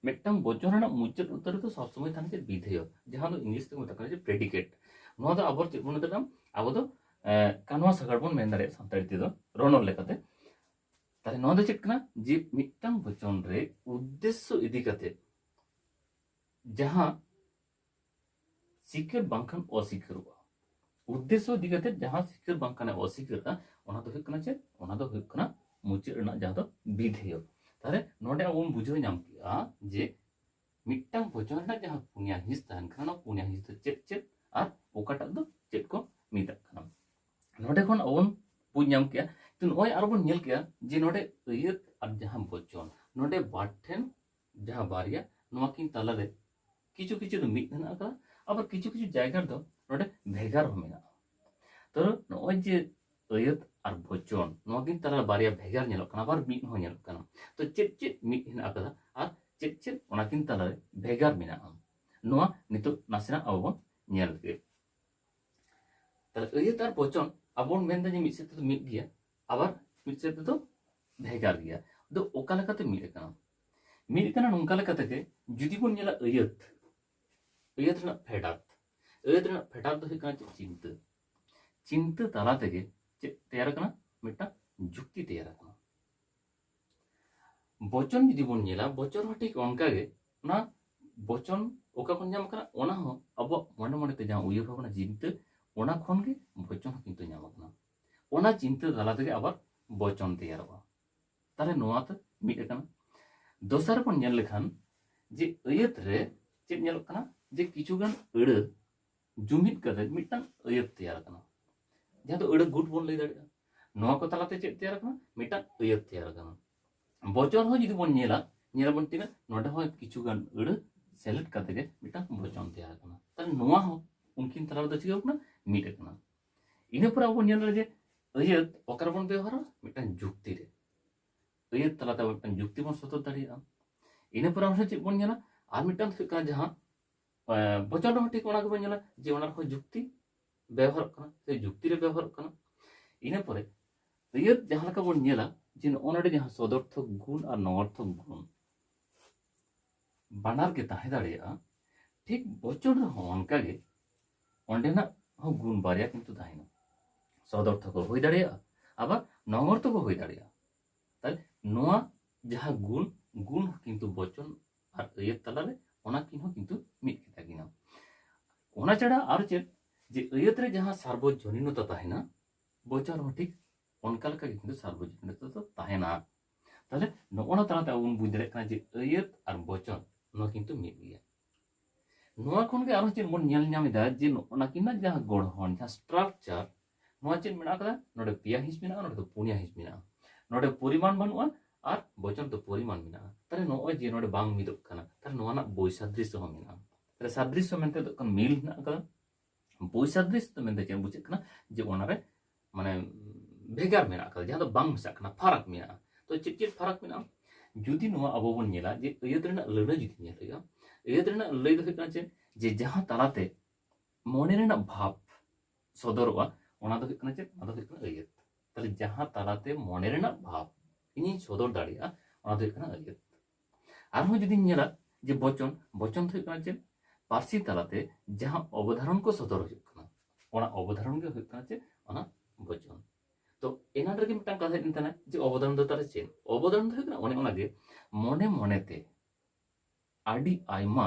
ᱢᱤᱫᱴᱟᱝ ᱵᱚᱪᱚᱱ ᱨᱮᱱᱟᱜ ᱢᱩᱪᱟᱹᱫ ᱩᱛᱟᱹᱨ ᱨᱮᱫᱚ ᱥᱚᱵ ᱥᱚᱢᱚᱭ ᱛᱟᱦᱮᱱᱟ ᱪᱮᱫ? ᱵᱤᱫᱷᱮᱭᱚ, ᱡᱟᱦᱟᱸ ᱫᱚ ᱤᱝᱞᱤᱥ ᱛᱮᱠᱚ ᱢᱮᱛᱟᱜ ᱠᱟᱱᱟ ᱡᱮ ᱯᱨᱮᱰᱤᱠᱮᱴ᱾ ᱱᱚᱣᱟ ᱫᱚ ᱟᱵᱚ ᱪᱮᱫ ᱵᱚᱱ ᱢᱮᱛᱟᱜ ᱠᱟᱱᱟ? ᱟᱵᱚ ᱫᱚ, ᱮ, ᱠᱟᱱᱣᱟ ᱥᱟᱜᱟᱲ ᱵᱚᱱ ᱢᱮᱱ ᱫᱟᱲᱮᱭᱟᱜᱼᱟ ᱥᱟᱱᱛᱟᱲᱤ ᱛᱮᱫᱚ, ᱨᱚᱱᱚᱲ ᱞᱮᱠᱟᱛᱮ᱾ ᱛᱟᱦᱞᱮ ᱱᱚᱣᱟ ᱫᱚ ᱪᱮᱫ ᱠᱟᱱᱟ? ᱡᱮ ᱢᱤᱫᱴᱟᱝ ᱵᱚᱪᱚᱱ ᱨᱮ ᱩᱫᱽᱫᱮᱥᱥᱚ ᱤᱫᱤ ᱠᱟᱛᱮ ᱡᱟᱦᱟᱸ ᱥᱤᱠᱟᱹᱨ ᱵᱟᱝᱠᱷᱟᱱ ᱚᱥᱤᱠᱟᱹᱨᱚᱜᱼᱟ, ᱩᱫᱽᱫᱮᱥᱥᱚ ᱤᱫᱤ ᱠᱟᱛᱮ ᱡᱟᱦᱟᱸ ᱥᱤᱠᱟᱹᱨ ᱵᱟᱝᱠᱷᱟᱱ ᱚᱥᱤᱠᱟᱹᱨᱚᱜᱼᱟ, ᱚᱱᱟ ᱫᱚ ᱦᱩᱭᱩᱜ ᱠᱟᱱᱟ ᱪᱮᱫ? ᱚᱱᱟ ᱫᱚ ᱦᱩᱭᱩᱜ ᱠᱟᱱᱟ ᱢᱩᱪᱟᱹᱫ ᱨᱮᱱᱟᱜ ᱡᱟᱦᱟᱸ ᱫᱚ ᱵᱤᱫᱷᱮᱭᱚ᱾ ᱛᱟᱦᱞᱮ ᱱᱚᱰᱮ ᱟᱵᱚ ᱵᱚᱱ ᱵᱩᱡᱷᱟᱹᱣ ᱧᱟᱢ ᱠᱮᱜᱼᱟ ᱡᱮ ᱢᱤᱫᱴᱟᱝ ᱵᱚᱪᱚᱱ ᱨᱮᱱᱟᱜ ᱡᱟᱦᱟᱸ ᱯᱩᱱᱭᱟ ᱦᱤᱸᱥ ᱛᱟᱦᱮᱱ ᱠᱟᱱᱟ, ᱚᱱᱟ ᱯᱩᱱᱭᱟ ᱦᱤᱸᱥ ᱫᱚ ᱪᱮᱫ ᱪᱮᱫ ᱟᱨ ᱚᱠᱟᱴᱟᱜ ᱫᱚ ᱪᱮᱫ ᱠᱚ ᱢᱮᱛᱟᱜ ᱠᱟᱱᱟ᱾ ᱱᱚᱰᱮ ᱠᱷᱚᱱ ᱟᱵᱚ ᱵᱚᱱ ᱵᱩᱡᱽ ᱧᱟᱢ ᱠᱮᱜᱼᱟ᱾ ᱛᱚ ᱱᱚᱜᱼᱚᱭ ᱟᱨᱚ ᱵᱚᱱ ᱧᱮᱞ ᱠᱮᱜᱼᱟ ᱡᱮ ᱱᱚᱰᱮ ᱟᱹᱭᱟᱹᱛ ᱟᱨ ᱡᱟᱦᱟᱸ ᱵᱚᱪᱚᱱ, ᱱᱚᱰᱮ ᱵᱟᱨ ᱴᱷᱮᱱ ᱡᱟᱦᱟᱸ ᱵᱟᱨᱭᱟ, ᱱᱚᱣᱟ ᱠᱤᱱ ᱛᱟᱞᱟᱨᱮ ᱠᱤᱪᱷᱩ ᱠᱤᱪᱷᱩ ᱫᱚ ᱢᱤᱫ ᱦᱮᱱᱟᱜ ᱟᱠᱟᱫᱟ, ᱟᱵᱟᱨ ᱠᱤᱪᱷᱩ ᱠᱤᱪᱷᱩ ᱡᱟᱭᱜᱟ ᱨᱮᱫᱚ ᱱᱚᱰᱮ ᱵᱷᱮᱜᱟᱨ ᱦᱚᱸ ᱢᱮᱱᱟᱜᱼᱟ᱾ ᱛᱚ ᱱᱚᱜᱼᱚᱭ ᱡᱮ ᱟᱹᱭᱟᱹᱛ ᱟᱨ ᱵᱚᱪᱚᱱ, ᱱᱚᱣᱟ ᱠᱤᱱ ᱛᱟᱞᱟᱨᱮ ᱵᱟᱨᱭᱟ ᱵᱷᱮᱜᱟᱨ ᱧᱮᱞᱚᱜ ᱠᱟᱱᱟ, ᱟᱵᱟᱨ ᱢᱤᱫ ᱦᱚᱸ ᱧᱮᱞᱚᱜ ᱠᱟᱱᱟ᱾ ᱛᱚ ᱪᱮᱫ ᱪᱮᱫ ᱢᱤᱫ ᱦᱮᱱᱟᱜ ᱟᱠᱟᱫᱟ ᱟᱨ ᱪᱮᱫ ᱪᱮᱫ ᱚᱱᱟ ᱠᱤᱱ ᱛᱟᱞᱟᱨᱮ ᱵᱷᱮᱜᱟᱨ ᱢᱮᱱᱟᱜᱼᱟ, ᱱᱚᱣᱟ ᱱᱤᱛᱚᱜ ᱱᱟᱥᱮᱱᱟᱜ ᱟᱵᱚ ᱵᱚᱱ ᱧᱮᱞ ᱞᱮᱜᱮ᱾ ᱛᱟᱦᱞᱮ ᱟᱹᱭᱟᱹᱛ ᱟᱨ ᱵᱚᱪᱚᱱ ᱟᱵᱚ ᱵᱚᱱ ᱢᱮᱱᱫᱟ ᱡᱮ ᱢᱤᱫ ᱥᱮᱫ ᱛᱮᱫᱚ ᱢᱤᱫ ᱜᱮᱭᱟ, ᱟᱵᱟᱨ ᱢᱤᱫ ᱥᱮᱫ ᱛᱮᱫᱚ ᱵᱷᱮᱜᱟᱨ ᱜᱮᱭᱟ᱾ ᱫᱚ ᱚᱠᱟ ᱞᱮᱠᱟᱛᱮ ᱢᱤᱫ ᱟᱠᱟᱱᱟ? ᱢᱤᱫ ᱟᱠᱟᱱᱟ ᱱᱚᱝᱠᱟ ᱞᱮᱠᱟ ᱛᱮᱜᱮ, ᱡᱩᱫᱤ ᱵᱚᱱ ᱧᱮᱞᱟ ᱟᱹᱭᱟᱹᱛ, ᱟᱹᱭᱟᱹᱛ ᱨᱮᱱᱟᱜ ᱯᱷᱮᱰᱟᱛ, ᱟᱹᱭᱟᱹᱛ ᱨᱮᱱᱟᱜ ᱯᱷᱮᱰᱟᱛ ᱫᱚ ᱦᱩᱭᱩᱜ ᱠᱟᱱᱟ ᱪᱮᱫ? ᱪᱤᱱᱛᱟᱹ᱾ ᱪᱤᱱᱛᱟᱹ ᱛᱟᱞᱟ ᱛᱮᱜᱮ ᱪᱮᱫ ᱛᱮᱭᱟᱨ ᱟᱠᱟᱱᱟ? ᱢᱤᱫᱴᱟᱝ ᱡᱩᱠᱛᱤ ᱛᱮᱭᱟᱨ ᱟᱠᱟᱱᱟ᱾ ᱵᱚᱪᱚᱱ ᱡᱩᱫᱤ ᱵᱚᱱ ᱧᱮᱞᱟ, ᱵᱚᱪᱚᱱ ᱦᱚᱸ ᱴᱷᱤᱠ ᱚᱱᱠᱟ ᱜᱮ᱾ ᱚᱱᱟ ᱵᱚᱪᱚᱱ ᱚᱠᱟ ᱠᱷᱚᱱ ᱧᱟᱢ ᱟᱠᱟᱱᱟ? ᱚᱱᱟ ᱦᱚᱸ ᱟᱵᱚᱣᱟᱜ ᱢᱚᱱᱮ ᱢᱚᱱᱮᱛᱮ ᱡᱟᱦᱟᱸ ᱩᱭᱦᱟᱹᱨ ᱵᱷᱟᱵᱽᱱᱟ ᱪᱤᱱᱛᱟᱹ, ᱚᱱᱟ ᱠᱷᱚᱱ ᱜᱮ ᱵᱚᱪᱚᱱ ᱦᱚᱸ ᱠᱤᱱᱛᱩ ᱧᱟᱢ ᱟᱠᱟᱱᱟ᱾ ᱚᱱᱟ ᱪᱤᱱᱛᱟᱹ ᱛᱟᱞᱟ ᱛᱮᱜᱮ ᱟᱵᱟᱨ ᱵᱚᱪᱚᱱ ᱛᱮᱭᱟᱨᱚᱜᱼᱟ᱾ ᱛᱟᱦᱞᱮ ᱱᱚᱣᱟ ᱛᱮ ᱢᱤᱫ ᱟᱠᱟᱱᱟ᱾ ᱫᱚᱥᱟᱨ ᱵᱚᱱ ᱧᱮᱞ ᱞᱮᱠᱷᱟᱱ ᱡᱮ ᱟᱹᱭᱟᱹᱛ ᱨᱮ ᱪᱮᱫ ᱧᱮᱞᱚᱜ ᱠᱟᱱᱟ? ᱡᱮ ᱠᱤᱪᱷᱩᱜᱟᱱ ᱟᱹᱲᱟᱹ ᱡᱩᱢᱤᱫ ᱠᱟᱛᱮ ᱢᱤᱫᱴᱟᱝ ᱟᱹᱭᱟᱹᱛ ᱛᱮᱭᱟᱨ ᱟᱠᱟᱱᱟ, ᱡᱟᱦᱟᱸ ᱫᱚ ᱟᱹᱲᱟᱹ ᱜᱩᱴ ᱵᱚᱱ ᱞᱟᱹᱭ ᱫᱟᱲᱮᱭᱟᱜᱼᱟ᱾ ᱱᱚᱣᱟ ᱠᱚ ᱛᱟᱞᱟᱛᱮ ᱪᱮᱫ ᱛᱮᱭᱟᱨ ᱟᱠᱟᱱᱟ? ᱢᱤᱫᱴᱟᱝ ᱟᱹᱭᱟᱹᱛ ᱛᱮᱭᱟᱨ ᱟᱠᱟᱱᱟ᱾ ᱵᱚᱪᱚᱱ ᱦᱚᱸ ᱡᱩᱫᱤ ᱵᱚᱱ ᱧᱮᱞᱟ, ᱧᱮᱞᱟᱵᱚᱱ ᱛᱤᱱᱟᱹᱜ ᱱᱚᱰᱮ ᱦᱚᱸ ᱠᱤᱪᱷᱩᱜᱟᱱ ᱟᱹᱲᱟᱹ ᱥᱮᱞᱮᱫ ᱠᱟᱛᱮ ᱜᱮ ᱢᱤᱫᱴᱟᱝ ᱵᱚᱪᱚᱱ ᱛᱮᱭᱟᱨ ᱟᱠᱟᱱᱟ᱾ ᱛᱟᱦᱞᱮ ᱱᱚᱣᱟ ᱦᱚᱸ ᱩᱱᱠᱤᱱ ᱛᱟᱞᱟ ᱨᱮᱫᱚ ᱪᱤᱠᱟᱹ ᱟᱠᱟᱱᱟ? ᱢᱤᱫ ᱟᱠᱟᱱᱟ᱾ ᱤᱱᱟᱹ ᱯᱚᱨᱮ ᱟᱵᱚ ᱵᱚᱱ ᱧᱮᱞ ᱫᱟᱲᱮᱭᱟᱜᱼᱟ ᱡᱮ ᱟᱹᱭᱟᱹᱛ ᱚᱠᱟ ᱨᱮᱵᱚᱱ ᱵᱮᱣᱦᱟᱨᱟ? ᱢᱤᱫᱴᱟᱝ ᱡᱩᱠᱛᱤ ᱨᱮ᱾ ᱟᱹᱭᱟᱹᱛ ᱛᱟᱞᱟᱛᱮ ᱟᱵᱚ ᱢᱤᱫᱴᱟᱝ ᱡᱩᱠᱛᱤ ᱵᱚᱱ ᱥᱚᱫᱚᱨ ᱫᱟᱲᱮᱭᱟᱜᱼᱟ᱾ ᱤᱱᱟᱹ ᱯᱚᱨᱮ ᱟᱨᱦᱚᱸ ᱪᱮᱫ ᱵᱚᱱ ᱧᱮᱞᱟ? ᱟᱨ ᱢᱤᱫᱴᱟᱝ ᱫᱚ ᱦᱩᱭᱩᱜ ᱠᱟᱱᱟ ᱡᱟᱦᱟᱸ, ᱮ, ᱵᱚᱪᱚᱱ ᱨᱮᱦᱚᱸ ᱴᱷᱤᱠ ᱚᱱᱟ ᱜᱮᱵᱚᱱ ᱧᱮᱞᱟ ᱡᱮ ᱚᱱᱟ ᱨᱮᱦᱚᱸ ᱡᱩᱠᱛᱤ ᱵᱮᱣᱦᱟᱨᱚᱜ ᱠᱟᱱᱟ ᱥᱮ ᱡᱩᱠᱛᱤ ᱨᱮ ᱵᱮᱣᱦᱟᱨᱚᱜ ᱠᱟᱱᱟ᱾ ᱤᱱᱟᱹ ᱯᱚᱨᱮ ᱟᱹᱭᱟᱹᱛ ᱡᱟᱦᱟᱸ ᱞᱮᱠᱟ ᱵᱚᱱ ᱧᱮᱞᱟ ᱡᱮ ᱱᱚᱜᱼᱚ ᱱᱚᱰᱮ ᱡᱟᱦᱟᱸ ᱥᱚᱫᱚᱨᱛᱷᱚᱠ ᱜᱩᱱ ᱟᱨ ᱱᱚᱜᱚᱨᱛᱷᱚᱠ ᱜᱩᱱ ᱵᱟᱱᱟᱨ ᱜᱮ ᱛᱟᱦᱮᱸ ᱫᱟᱲᱮᱭᱟᱜᱼᱟ, ᱴᱷᱤᱠ ᱵᱚᱪᱚᱱ ᱨᱮᱦᱚᱸ ᱚᱱᱠᱟᱜᱮ ᱚᱸᱰᱮᱱᱟᱜ ᱦᱚᱸ ᱜᱩᱱ ᱵᱟᱨᱭᱟ ᱠᱤᱱᱛᱩ ᱛᱟᱦᱮᱱᱟ᱾ ᱥᱚᱫᱚᱨᱛᱷᱚᱠ ᱦᱚᱸ ᱦᱩᱭ ᱫᱟᱲᱮᱭᱟᱜᱼᱟ, ᱟᱵᱟᱨ ᱱᱚᱜᱚᱨᱛᱷᱚᱠ ᱦᱚᱸ ᱦᱩᱭ ᱫᱟᱲᱮᱭᱟᱜᱼᱟ᱾ ᱛᱟᱦᱞᱮ ᱱᱚᱣᱟ ᱡᱟᱦᱟᱸ ᱜᱩᱱ, ᱜᱩᱱ ᱦᱚᱸ ᱠᱤᱱᱛᱩ ᱵᱚᱪᱚᱱ ᱟᱨ ᱟᱹᱭᱟᱹᱛ ᱛᱟᱞᱟᱨᱮ ᱚᱱᱟ ᱠᱤᱱ ᱦᱚᱸ ᱠᱤᱱᱛᱩ ᱢᱤᱫ ᱜᱮᱛᱟ ᱠᱤᱱᱟ᱾ ᱚᱱᱟ ᱪᱷᱟᱲᱟ ᱟᱨ ᱪᱮᱫ, ᱡᱮ ᱟᱹᱭᱟᱹᱛ ᱨᱮ ᱡᱟᱦᱟᱸ ᱥᱟᱨᱵᱚᱡᱚᱱᱤᱱᱚᱛᱟ ᱛᱟᱦᱮᱱᱟ, ᱵᱚᱪᱚᱱ ᱨᱮᱦᱚᱸ ᱴᱷᱤᱠ ᱚᱱᱠᱟ ᱞᱮᱠᱟ ᱜᱮ ᱠᱤᱱᱛᱩ ᱥᱟᱨᱵᱚᱡᱚᱱᱤᱱᱚᱛᱟ ᱫᱚ ᱛᱟᱦᱮᱱᱟ᱾ ᱛᱟᱦᱞᱮ ᱱᱚᱜᱼᱚ ᱱᱟ ᱛᱟᱞᱟᱛᱮ ᱟᱵᱚ ᱵᱚᱱ ᱵᱩᱡᱽ ᱫᱟᱲᱮᱭᱟᱜ ᱠᱟᱱᱟ ᱡᱮ ᱟᱹᱭᱟᱹᱛ ᱟᱨ ᱵᱚᱪᱚᱱ ᱱᱚᱣᱟ ᱠᱤᱱᱛᱩ ᱢᱤᱫ ᱜᱮᱭᱟ᱾ ᱱᱚᱣᱟ ᱠᱷᱚᱱ ᱜᱮ ᱟᱨᱦᱚᱸ ᱪᱮᱫ ᱵᱚᱱ ᱧᱮᱞ ᱧᱟᱢ ᱮᱫᱟ ᱡᱮ ᱱᱚᱜᱼᱚ ᱱᱟ ᱠᱤᱱᱟᱜ ᱡᱟᱦᱟᱸ ᱜᱚᱲᱦᱚᱱ, ᱡᱟᱦᱟᱸ structure, ᱱᱚᱣᱟ ᱪᱮᱫ ᱢᱮᱱᱟᱜ ᱟᱠᱟᱫᱟ? ᱱᱚᱰᱮ ᱯᱮᱭᱟ ᱦᱤᱸᱥ ᱢᱮᱱᱟᱜᱼᱟ, ᱱᱚᱰᱮ ᱫᱚ ᱯᱩᱱᱭᱟ ᱦᱤᱸᱥ ᱢᱮᱱᱟᱜᱼᱟ᱾ ᱱᱚᱰᱮ ᱯᱚᱨᱤᱢᱟᱱ ᱵᱟᱹᱱᱩᱜᱼᱟ ᱟᱨ ᱵᱚᱪᱚᱱ ᱫᱚ ᱯᱚᱨᱤᱢᱟᱱ ᱢᱮᱱᱟᱜᱼᱟ᱾ ᱛᱟᱦᱞᱮ ᱱᱚᱜᱼᱚᱭ ᱡᱮ ᱱᱚᱰᱮ ᱵᱟᱝ ᱢᱤᱫᱚᱜ ᱠᱟᱱᱟ, ᱛᱟᱦᱞᱮ ᱱᱚᱣᱟ ᱨᱮᱱᱟᱜ ᱵᱳᱭᱥᱟᱫᱨᱤᱥᱥᱚ ᱦᱚᱸ ᱢᱮᱱᱟᱜᱼᱟ᱾ ᱛᱟᱦᱞᱮ ᱥᱟᱫᱨᱤᱥᱥᱚ ᱢᱮᱱᱛᱮ ᱫᱚ ᱠᱷᱟᱱ ᱢᱤᱞ ᱦᱮᱱᱟᱜ ᱟᱠᱟᱫᱟ, ᱵᱳᱭᱥᱟᱫᱨᱤᱥᱥᱚ ᱫᱚ ᱢᱮᱱᱛᱮ ᱪᱮᱫ ᱵᱩᱡᱷᱟᱹᱜ ᱠᱟᱱᱟ? ᱡᱮ ᱚᱱᱟᱨᱮ ᱢᱟᱱᱮ ᱵᱷᱮᱜᱟᱨ ᱢᱮᱱᱟᱜ ᱟᱠᱟᱫᱟ, ᱡᱟᱦᱟᱸ ᱫᱚ ᱵᱟᱝ ᱢᱮᱥᱟᱜ ᱠᱟᱱᱟ, ᱯᱷᱟᱨᱟᱠ ᱢᱮᱱᱟᱜᱼᱟ᱾ ᱛᱚ ᱪᱮᱫ ᱪᱮᱫ ᱯᱷᱟᱨᱟᱠ ᱢᱮᱱᱟᱜᱼᱟ? ᱡᱩᱫᱤ ᱱᱚᱣᱟ ᱟᱵᱚ ᱵᱚᱱ ᱧᱮᱞᱟ ᱡᱮ ᱟᱹᱭᱟᱹᱛ ᱨᱮᱱᱟᱜ ᱞᱟᱹᱲᱦᱟᱹᱭ ᱡᱩᱫᱤ ᱧᱮᱞ ᱦᱩᱭᱩᱜᱼᱟ, ᱟᱹᱭᱟᱹᱛ ᱨᱮᱱᱟᱜ ᱞᱟᱹᱭ ᱫᱚ ᱦᱩᱭᱩᱜ ᱠᱟᱱᱟ ᱪᱮᱫ? ᱡᱮ ᱡᱟᱦᱟᱸ ᱛᱟᱞᱟᱛᱮ ᱢᱚᱱᱮ ᱨᱮᱱᱟᱜ ᱵᱷᱟᱵᱽ ᱥᱚᱫᱚᱨᱚᱜᱼᱟ, ᱚᱱᱟ ᱫᱚ ᱦᱩᱭᱩᱜ ᱠᱟᱱᱟ ᱪᱮᱫ? ᱚᱱᱟ ᱫᱚ ᱦᱩᱭᱩᱜ ᱠᱟᱱᱟ ᱟᱹᱭᱟᱹᱛ᱾ ᱛᱟᱦᱞᱮ ᱡᱟᱦᱟᱸ ᱛᱟᱞᱟᱛᱮ ᱢᱚᱱᱮ ᱨᱮᱱᱟᱜ ᱵᱷᱟᱵᱽ, ᱤᱧᱤᱧ ᱥᱚᱫᱚᱨ ᱫᱟᱲᱮᱭᱟᱜᱼᱟ, ᱚᱱᱟ ᱫᱚ ᱦᱩᱭᱩᱜ ᱠᱟᱱᱟ ᱟᱹᱭᱟᱹᱛ᱾ ᱟᱨᱦᱚᱸ ᱡᱩᱫᱤᱧ ᱧᱮᱞᱟ ᱡᱮ ᱵᱚᱪᱚᱱ, ᱵᱚᱪᱚᱱ ᱫᱚ ᱦᱩᱭᱩᱜ ᱠᱟᱱᱟ ᱪᱮᱫ? ᱯᱟᱹᱨᱥᱤ ᱛᱟᱞᱟᱛᱮ ᱡᱟᱦᱟᱸ ᱚᱵᱚᱫᱷᱟᱨᱚᱱ ᱠᱚ ᱥᱚᱫᱚᱨ ᱦᱩᱭᱩᱜ ᱠᱟᱱᱟ, ᱚᱱᱟ ᱚᱵᱚᱫᱷᱟᱨᱚᱱ ᱜᱮ ᱦᱩᱭᱩᱜ ᱠᱟᱱᱟ ᱪᱮᱫ? ᱚᱱᱟ ᱵᱚᱪᱚᱱ᱾ ᱛᱚ ᱮᱱᱟᱱ ᱨᱮᱜᱮ ᱢᱤᱫᱴᱟᱝ ᱠᱟᱛᱷᱟ ᱦᱮᱡ ᱞᱮᱱ ᱛᱟᱦᱮᱱᱟ ᱡᱮ ᱚᱵᱚᱫᱷᱟᱨᱚᱱ ᱫᱚ ᱛᱟᱦᱚᱞᱮ ᱪᱮᱫ? ᱚᱵᱚᱫᱷᱟᱨᱚᱱ ᱫᱚ ᱦᱩᱭᱩᱜ ᱠᱟᱱᱟ ᱚᱱᱮ ᱚᱱᱟᱜᱮ ᱢᱚᱱᱮ ᱢᱚᱱᱮᱛᱮ ᱟᱹᱰᱤ ᱟᱭᱢᱟ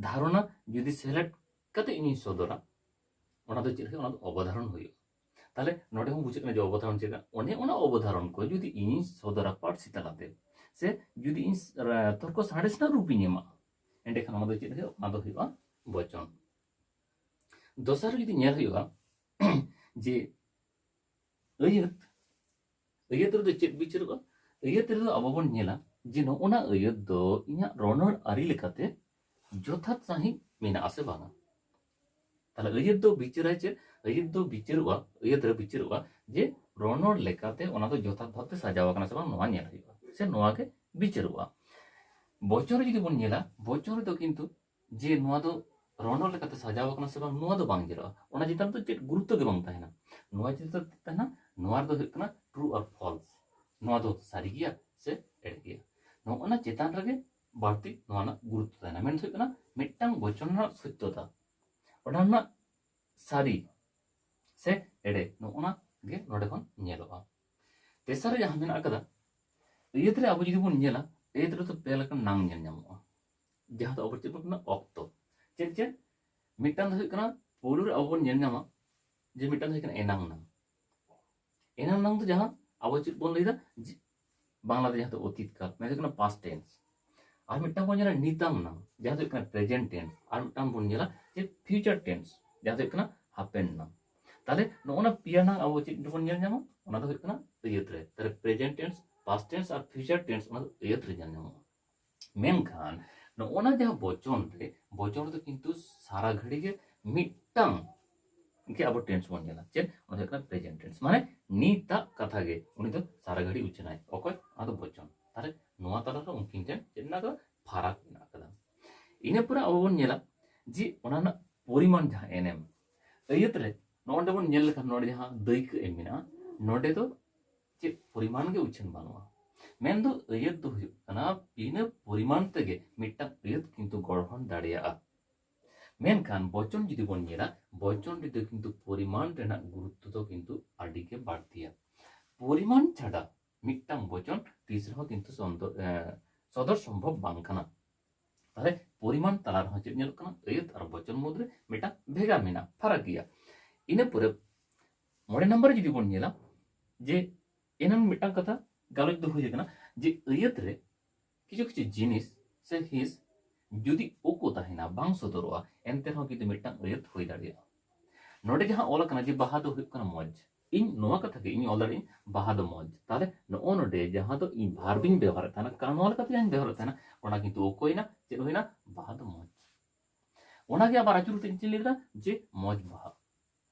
ᱫᱷᱟᱨᱚᱱᱟ ᱡᱩᱫᱤ ᱥᱮᱞᱮᱫ ᱠᱟᱛᱮ ᱤᱧᱤᱧ ᱥᱚᱫᱚᱨᱟ, ᱚᱱᱟ ᱫᱚ ᱪᱮᱫ ᱦᱩᱭᱩᱜᱼᱟ? ᱚᱱᱟ ᱫᱚ ᱚᱵᱚᱫᱷᱟᱨᱚᱱ ᱦᱩᱭᱩᱜᱼᱟ᱾ ᱛᱟᱦᱚᱞᱮ ᱱᱚᱰᱮ ᱦᱚᱸ ᱵᱩᱡᱷᱟᱹᱜ ᱠᱟᱱᱟ ᱡᱮ ᱚᱵᱚᱫᱷᱟᱨᱚᱱ ᱪᱮᱫ ᱠᱟᱱᱟ᱾ ᱚᱱᱮ ᱚᱱᱟ ᱚᱵᱚᱫᱷᱟᱨᱚᱱ ᱠᱚ ᱡᱩᱫᱤ ᱤᱧᱤᱧ ᱥᱚᱫᱚᱨᱟ ᱯᱟᱹᱨᱥᱤ ᱛᱟᱞᱟᱛᱮ, ᱥᱮ ᱡᱩᱫᱤ ᱤᱧ ᱛᱚᱨᱠᱚ ᱥᱟᱬᱮᱥ ᱨᱮᱱᱟᱜ ᱨᱩᱯ ᱤᱧ ᱮᱢᱟ, ᱮᱸᱰᱮᱠᱷᱟᱱ ᱚᱱᱟ ᱫᱚ ᱪᱮᱫ ᱦᱩᱭᱩᱜᱼᱟ? ᱚᱱᱟ ᱫᱚ ᱦᱩᱭᱩᱜᱼᱟ ᱵᱚᱪᱚᱱ᱾ ᱫᱚᱥᱟᱨ ᱡᱩᱫᱤ ᱧᱮᱞ ᱦᱩᱭᱩᱜᱼᱟ ᱡᱮ ᱟᱹᱭᱟᱹᱛ, ᱟᱹᱭᱟᱹᱛ ᱨᱮᱫᱚ ᱪᱮᱫ ᱵᱤᱪᱟᱹᱨᱚᱜᱼᱟ? ᱟᱹᱭᱟᱹᱛ ᱨᱮᱫᱚ ᱟᱵᱚ ᱵᱚᱱ ᱧᱮᱞᱟ ᱡᱮ ᱱᱚᱜᱼᱚᱱᱟ ᱟᱹᱭᱟᱹᱛ ᱫᱚ ᱤᱧᱟᱹᱜ ᱨᱚᱱᱚᱲ ᱟᱹᱨᱤ ᱞᱮᱠᱟᱛᱮ ᱡᱚᱛᱷᱟᱛ ᱥᱟᱺᱦᱤᱡ ᱢᱮᱱᱟᱜᱼᱟ ᱥᱮ ᱵᱟᱝᱟ᱾ ᱛᱟᱦᱞᱮ ᱟᱹᱭᱟᱹᱛ ᱫᱚ ᱵᱤᱪᱟᱹᱨᱟᱭ ᱪᱮᱫ? ᱟᱹᱭᱟᱹᱛ ᱫᱚ ᱵᱤᱪᱟᱹᱨᱚᱜᱼᱟ, ᱟᱹᱭᱟᱹᱛ ᱨᱮ ᱵᱤᱪᱟᱹᱨᱚᱜᱼᱟ ᱡᱮ ᱨᱚᱱᱚᱲ ᱞᱮᱠᱟᱛᱮ ᱚᱱᱟ ᱫᱚ ᱡᱚᱛᱷᱟᱛ ᱵᱷᱟᱵᱛᱮ ᱥᱟᱡᱟᱣ ᱟᱠᱟᱱᱟ ᱥᱮ ᱵᱟᱝ, ᱱᱚᱣᱟ ᱧᱮᱞ ᱦᱩᱭᱩᱜᱼᱟ, ᱥᱮ ᱱᱚᱣᱟ ᱜᱮ ᱵᱤᱪᱟᱹᱨᱚᱜᱼᱟ᱾ ᱵᱚᱪᱚᱱ ᱨᱮ ᱡᱩᱫᱤ ᱵᱚᱱ ᱧᱮᱞᱟ, ᱵᱚᱪᱚᱱ ᱨᱮᱫᱚ ᱠᱤᱱᱛᱩ ᱡᱮ ᱱᱚᱣᱟ ᱫᱚ ᱨᱚᱱᱚᱲ ᱞᱮᱠᱟᱛᱮ ᱥᱟᱡᱟᱣ ᱟᱠᱟᱱᱟ ᱥᱮ ᱵᱟᱝ, ᱱᱚᱣᱟ ᱫᱚ ᱵᱟᱝ ᱧᱮᱞᱚᱜᱼᱟ᱾ ᱚᱱᱟ ᱪᱮᱛᱟᱱ ᱫᱚ ᱪᱮᱫ ᱜᱩᱨᱩᱛᱛᱚ ᱜᱮ ᱵᱟᱝ ᱛᱟᱦᱮᱱᱟ᱾ ᱱᱚᱣᱟ ᱪᱮᱛᱟᱱ ᱫᱚ ᱛᱟᱦᱮᱱᱟ, ᱱᱚᱣᱟ ᱨᱮᱫᱚ ᱦᱩᱭᱩᱜ ᱠᱟᱱᱟ true or false, ᱱᱚᱣᱟ ᱫᱚ ᱥᱟᱹᱨᱤ ᱜᱮᱭᱟ ᱥᱮ ᱮᱲᱮ ᱜᱮᱭᱟ, ᱱᱚᱜᱼᱚ ᱱᱟ ᱪᱮᱛᱟᱱ ᱨᱮᱜᱮ ᱵᱟᱹᱲᱛᱤ ᱱᱚᱣᱟ ᱨᱮᱱᱟᱜ ᱜᱩᱨᱩᱛᱛᱚ ᱛᱟᱦᱮᱱᱟ᱾ ᱢᱮᱱ ᱫᱚ ᱦᱩᱭᱩᱜ ᱠᱟᱱᱟ ᱢᱤᱫᱴᱟᱝ ᱵᱚᱪᱚᱱ ᱨᱮᱱᱟᱜ ᱥᱚᱛᱭᱚᱛᱟ, ᱚᱱᱟ ᱨᱮᱱᱟᱜ ᱥᱟᱹᱨᱤ ᱥᱮ ᱮᱲᱮ, ᱱᱚᱜᱼᱚ ᱱᱟ ᱜᱮ ᱱᱚᱰᱮ ᱠᱷᱚᱱ ᱧᱮᱞᱚᱜᱼᱟ᱾ ᱛᱮᱥᱟᱨ ᱨᱮ ᱡᱟᱦᱟᱸ ᱢᱮᱱᱟᱜ ᱟᱠᱟᱫᱟ, ᱟᱹᱭᱟᱹᱛ ᱨᱮ ᱟᱵᱚ ᱡᱩᱫᱤ ᱵᱚᱱ ᱧᱮᱞᱟ, ᱟᱹᱭᱟᱹᱛ ᱨᱮᱫᱚ ᱯᱮ ᱞᱮᱠᱟᱱ ᱱᱟᱝ ᱧᱮᱞ ᱧᱟᱢᱚᱜᱼᱟ, ᱡᱟᱦᱟᱸ ᱫᱚ ᱟᱵᱚ ᱪᱮᱫ ᱵᱚᱱ ᱢᱮᱛᱟᱜᱼᱟ? ᱚᱠᱛᱚ᱾ ᱪᱮᱫ ᱪᱮᱫ? ᱢᱤᱫᱴᱟᱝ ᱫᱚ ᱦᱩᱭᱩᱜ ᱠᱟᱱᱟ, ᱯᱳᱭᱞᱳ ᱨᱮ ᱟᱵᱚ ᱵᱚᱱ ᱧᱮᱞ ᱧᱟᱢᱟ ᱡᱮ ᱢᱤᱫᱴᱟᱝ ᱫᱚ ᱦᱩᱭᱩᱜ ᱠᱟᱱᱟ ᱮᱱᱟᱝ ᱱᱟᱝ᱾ ᱮᱱᱟᱝ ᱱᱟᱝ ᱫᱚ ᱡᱟᱦᱟᱸ ᱟᱵᱚ ᱪᱮᱫ ᱵᱚᱱ ᱞᱟᱹᱭᱫᱟ, ᱡᱮ ᱵᱟᱝᱞᱟ ᱛᱮ ᱡᱟᱦᱟᱸ ᱫᱚ ᱚᱛᱤᱛ ᱠᱟᱞ, ᱢᱮᱱ ᱦᱩᱭᱩᱜ ᱠᱟᱱᱟ past tense᱾ ᱟᱨ ᱢᱤᱫᱴᱟᱝ ᱵᱚᱱ ᱧᱮᱞᱟ ᱱᱤᱛᱟᱝ ᱱᱟᱝ, ᱡᱟᱦᱟᱸ ᱫᱚ ᱦᱩᱭᱩᱜ ᱠᱟᱱᱟ present tense᱾ ᱟᱨ ᱢᱤᱫᱴᱟᱝ ᱵᱚᱱ ᱧᱮᱞᱟ ᱡᱮ future tense, ᱡᱟᱦᱟᱸ ᱫᱚ ᱦᱩᱭᱩᱜ ᱠᱟᱱᱟ happened ᱱᱟᱝ᱾ ᱛᱟᱦᱞᱮ ᱱᱚᱜᱼᱚ ᱱᱟ ᱯᱮᱭᱟ ᱱᱟᱝ ᱟᱵᱚ ᱪᱮᱫ ᱨᱮᱵᱚᱱ ᱧᱮᱞ ᱧᱟᱢᱟ? ᱚᱱᱟ ᱫᱚ ᱦᱩᱭᱩᱜ ᱠᱟᱱᱟ ᱟᱹᱭᱟᱹᱛ ᱨᱮ᱾ ᱛᱟᱦᱞᱮ present tense, past tense ᱟᱨ future tense ᱚᱱᱟ ᱫᱚ ᱟᱹᱭᱟᱹᱛ ᱨᱮ ᱧᱮᱞ ᱧᱟᱢᱚᱜᱼᱟ᱾ ᱢᱮᱱᱠᱷᱟᱱ ᱱᱚᱜᱼᱚ ᱱᱟ ᱡᱟᱦᱟᱸ ᱵᱚᱪᱚᱱ ᱨᱮ, ᱵᱚᱪᱚᱱ ᱨᱮᱫᱚ ᱠᱤᱱᱛᱩ ᱥᱟᱨᱟ ᱜᱷᱟᱹᱲᱤ ᱜᱮ ᱢᱤᱫᱴᱟᱝ ᱜᱮ ᱟᱵᱚ tense ᱵᱚᱱ ᱧᱮᱞᱟ᱾ ᱪᱮᱫ? ᱚᱱᱟ ᱫᱚ ᱦᱩᱭᱩᱜ ᱠᱟᱱᱟ present tense, ᱢᱟᱱᱮ ᱱᱤᱛᱟᱜ ᱠᱟᱛᱷᱟ ᱜᱮ ᱩᱱᱤ ᱫᱚ ᱥᱟᱨᱟ ᱜᱷᱟᱹᱲᱤ ᱩᱪᱷᱟᱹᱱᱟᱭ᱾ ᱚᱠᱚᱭ? ᱚᱱᱟ ᱫᱚ ᱵᱚᱪᱚᱱ᱾ ᱛᱟᱦᱞᱮ ᱱᱚᱣᱟ ᱛᱟᱞᱟ ᱨᱮ ᱩᱱᱠᱤᱱ ᱴᱷᱮᱱ ᱪᱮᱫ ᱢᱮᱱᱟᱜ ᱟᱠᱟᱫᱟ? ᱯᱷᱟᱨᱟᱠ ᱢᱮᱱᱟᱜ ᱟᱠᱟᱫᱟ᱾ ᱤᱱᱟᱹ ᱯᱚᱨᱮ ᱟᱵᱚ ᱵᱚᱱ ᱧᱮᱞᱟ ᱡᱮ ᱚᱱᱟ ᱨᱮᱱᱟᱜ ᱯᱚᱨᱤᱢᱟᱱ ᱡᱟᱦᱟᱸ ᱮᱱᱮᱢ, ᱟᱹᱭᱟᱹᱛ ᱨᱮ ᱱᱚᱜᱼᱚ ᱱᱚᱰᱮ ᱵᱚᱱ ᱧᱮᱞ ᱞᱮᱠᱷᱟᱱ ᱱᱚᱰᱮ ᱡᱟᱦᱟᱸ ᱫᱟᱹᱭᱠᱟᱹ ᱮᱢ ᱢᱮᱱᱟᱜᱼᱟ, ᱱᱚᱰᱮ ᱫᱚ ᱪᱮᱫ ᱯᱚᱨᱤᱢᱟᱱ ᱜᱮ ᱩᱪᱷᱟᱹᱱ ᱵᱟᱹᱱᱩᱜᱼᱟ᱾ ᱢᱮᱱᱫᱚ ᱟᱹᱭᱟᱹᱛ ᱫᱚ ᱦᱩᱭᱩᱜ ᱠᱟᱱᱟ ᱵᱤᱱᱟᱹ ᱯᱚᱨᱤᱢᱟᱱ ᱛᱮᱜᱮ ᱢᱤᱫᱴᱟᱝ ᱟᱹᱭᱟᱹᱛ ᱠᱤᱱᱛᱩ ᱜᱚᱲᱦᱚᱱ ᱫᱟᱲᱮᱭᱟᱜᱼᱟ᱾ ᱢᱮᱱᱠᱷᱟᱱ ᱵᱚᱪᱚᱱ ᱡᱩᱫᱤ ᱵᱚᱱ ᱧᱮᱞᱟ, ᱵᱚᱪᱚᱱ ᱨᱮᱫᱚ ᱠᱤᱱᱛᱩ ᱯᱚᱨᱤᱢᱟᱱ ᱨᱮᱱᱟᱜ ᱜᱩᱨᱩᱛᱛᱚ ᱫᱚ ᱠᱤᱱᱛᱩ ᱟᱹᱰᱤ ᱜᱮ ᱵᱟᱹᱲᱛᱤᱭᱟ᱾ ᱯᱚᱨᱤᱢᱟᱱ ᱪᱷᱟᱰᱟ ᱢᱤᱫᱴᱟᱝ ᱵᱚᱪᱚᱱ ᱛᱤᱥ ᱨᱮᱦᱚᱸ ᱠᱤᱱᱛᱩ ᱥᱚᱱᱫᱚ-, ᱮ, ᱥᱚᱫᱚᱨ ᱥᱚᱢᱵᱷᱚᱵ ᱵᱟᱝ ᱠᱟᱱᱟ᱾ ᱛᱟᱦᱞᱮ ᱯᱚᱨᱤᱢᱟᱱ ᱛᱟᱞᱟ ᱨᱮᱦᱚᱸ ᱪᱮᱫ ᱧᱮᱞᱚᱜ ᱠᱟᱱᱟ? ᱟᱹᱭᱟᱹᱛ ᱟᱨ ᱵᱚᱪᱚᱱ ᱢᱩᱫᱽᱨᱮ ᱢᱤᱫᱴᱟᱝ ᱵᱷᱮᱜᱟᱨ ᱢᱮᱱᱟᱜᱼᱟ, ᱯᱷᱟᱨᱟᱠ ᱜᱮᱭᱟ᱾ ᱤᱱᱟᱹ ᱯᱚᱨᱮ ᱢᱚᱬᱮ ᱱᱟᱢᱵᱟᱨ ᱨᱮ ᱡᱩᱫᱤ ᱵᱚᱱ ᱧᱮᱞᱟ, ᱡᱮ ᱮᱱᱟᱝ ᱢᱤᱫᱴᱟᱝ ᱠᱟᱛᱷᱟ ᱜᱟᱞᱚᱪ ᱫᱚ ᱦᱩᱭ ᱟᱠᱟᱱᱟ ᱡᱮ ᱟᱹᱭᱟᱹᱛ ᱨᱮ ᱠᱤᱪᱷᱩ ᱠᱤᱪᱷᱩ ᱡᱤᱱᱤᱥ ᱥᱮ ᱦᱤᱸᱥ ᱡᱩᱫᱤ ᱳᱠᱳ ᱛᱟᱦᱮᱱᱟ, ᱵᱟᱝ ᱥᱚᱫᱚᱨᱚᱜᱼᱟ, ᱮᱱᱛᱮ ᱨᱮᱦᱚᱸ ᱠᱤᱱᱛᱩ ᱢᱤᱫᱴᱟᱝ ᱟᱹᱭᱟᱹᱛ ᱦᱩᱭ ᱫᱟᱲᱮᱭᱟᱜᱼᱟ᱾ ᱱᱚᱰᱮ ᱡᱟᱦᱟᱸ ᱚᱞ ᱟᱠᱟᱱᱟ ᱡᱮ ᱵᱟᱦᱟ ᱫᱚ ᱦᱩᱭᱩᱜ ᱠᱟᱱᱟ ᱢᱚᱡᱽ, ᱤᱧ ᱱᱚᱣᱟ ᱠᱟᱛᱷᱟ ᱜᱮ ᱤᱧ ᱚᱞ ᱫᱟᱲᱮᱭᱟᱜᱼᱟᱹᱧ, ᱵᱟᱦᱟ ᱫᱚ ᱢᱚᱡᱽ᱾ ᱛᱟᱦᱞᱮ ᱱᱚᱜᱼᱚ ᱱᱚᱰᱮ ᱡᱟᱦᱟᱸ ᱫᱚ ᱤᱧ verb ᱤᱧ ᱵᱮᱣᱦᱟᱨᱮᱫ ᱛᱟᱦᱮᱱᱟ, ᱠᱟᱨᱱᱚᱣᱟ ᱞᱮᱠᱟᱛᱮ ᱡᱟᱦᱟᱸᱧ ᱵᱮᱣᱦᱟᱨᱮᱫ ᱛᱟᱦᱮᱱᱟ, ᱚᱱᱟ ᱠᱤᱱᱛᱩ ᱳᱠᱳᱭᱮᱱᱟ᱾ ᱪᱮᱫ ᱦᱩᱭᱱᱟ? ᱵᱟᱦᱟ ᱫᱚ ᱢᱚᱡᱽ᱾ ᱚᱱᱟᱜᱮ ᱟᱵᱟᱨ ᱟᱹᱪᱩᱨ ᱠᱟᱛᱮ ᱤᱧ ᱪᱮᱫ ᱤᱧ ᱞᱟᱹᱭ ᱠᱮᱫᱟ? ᱡᱮ ᱢᱚᱡᱽ ᱵᱟᱦᱟ᱾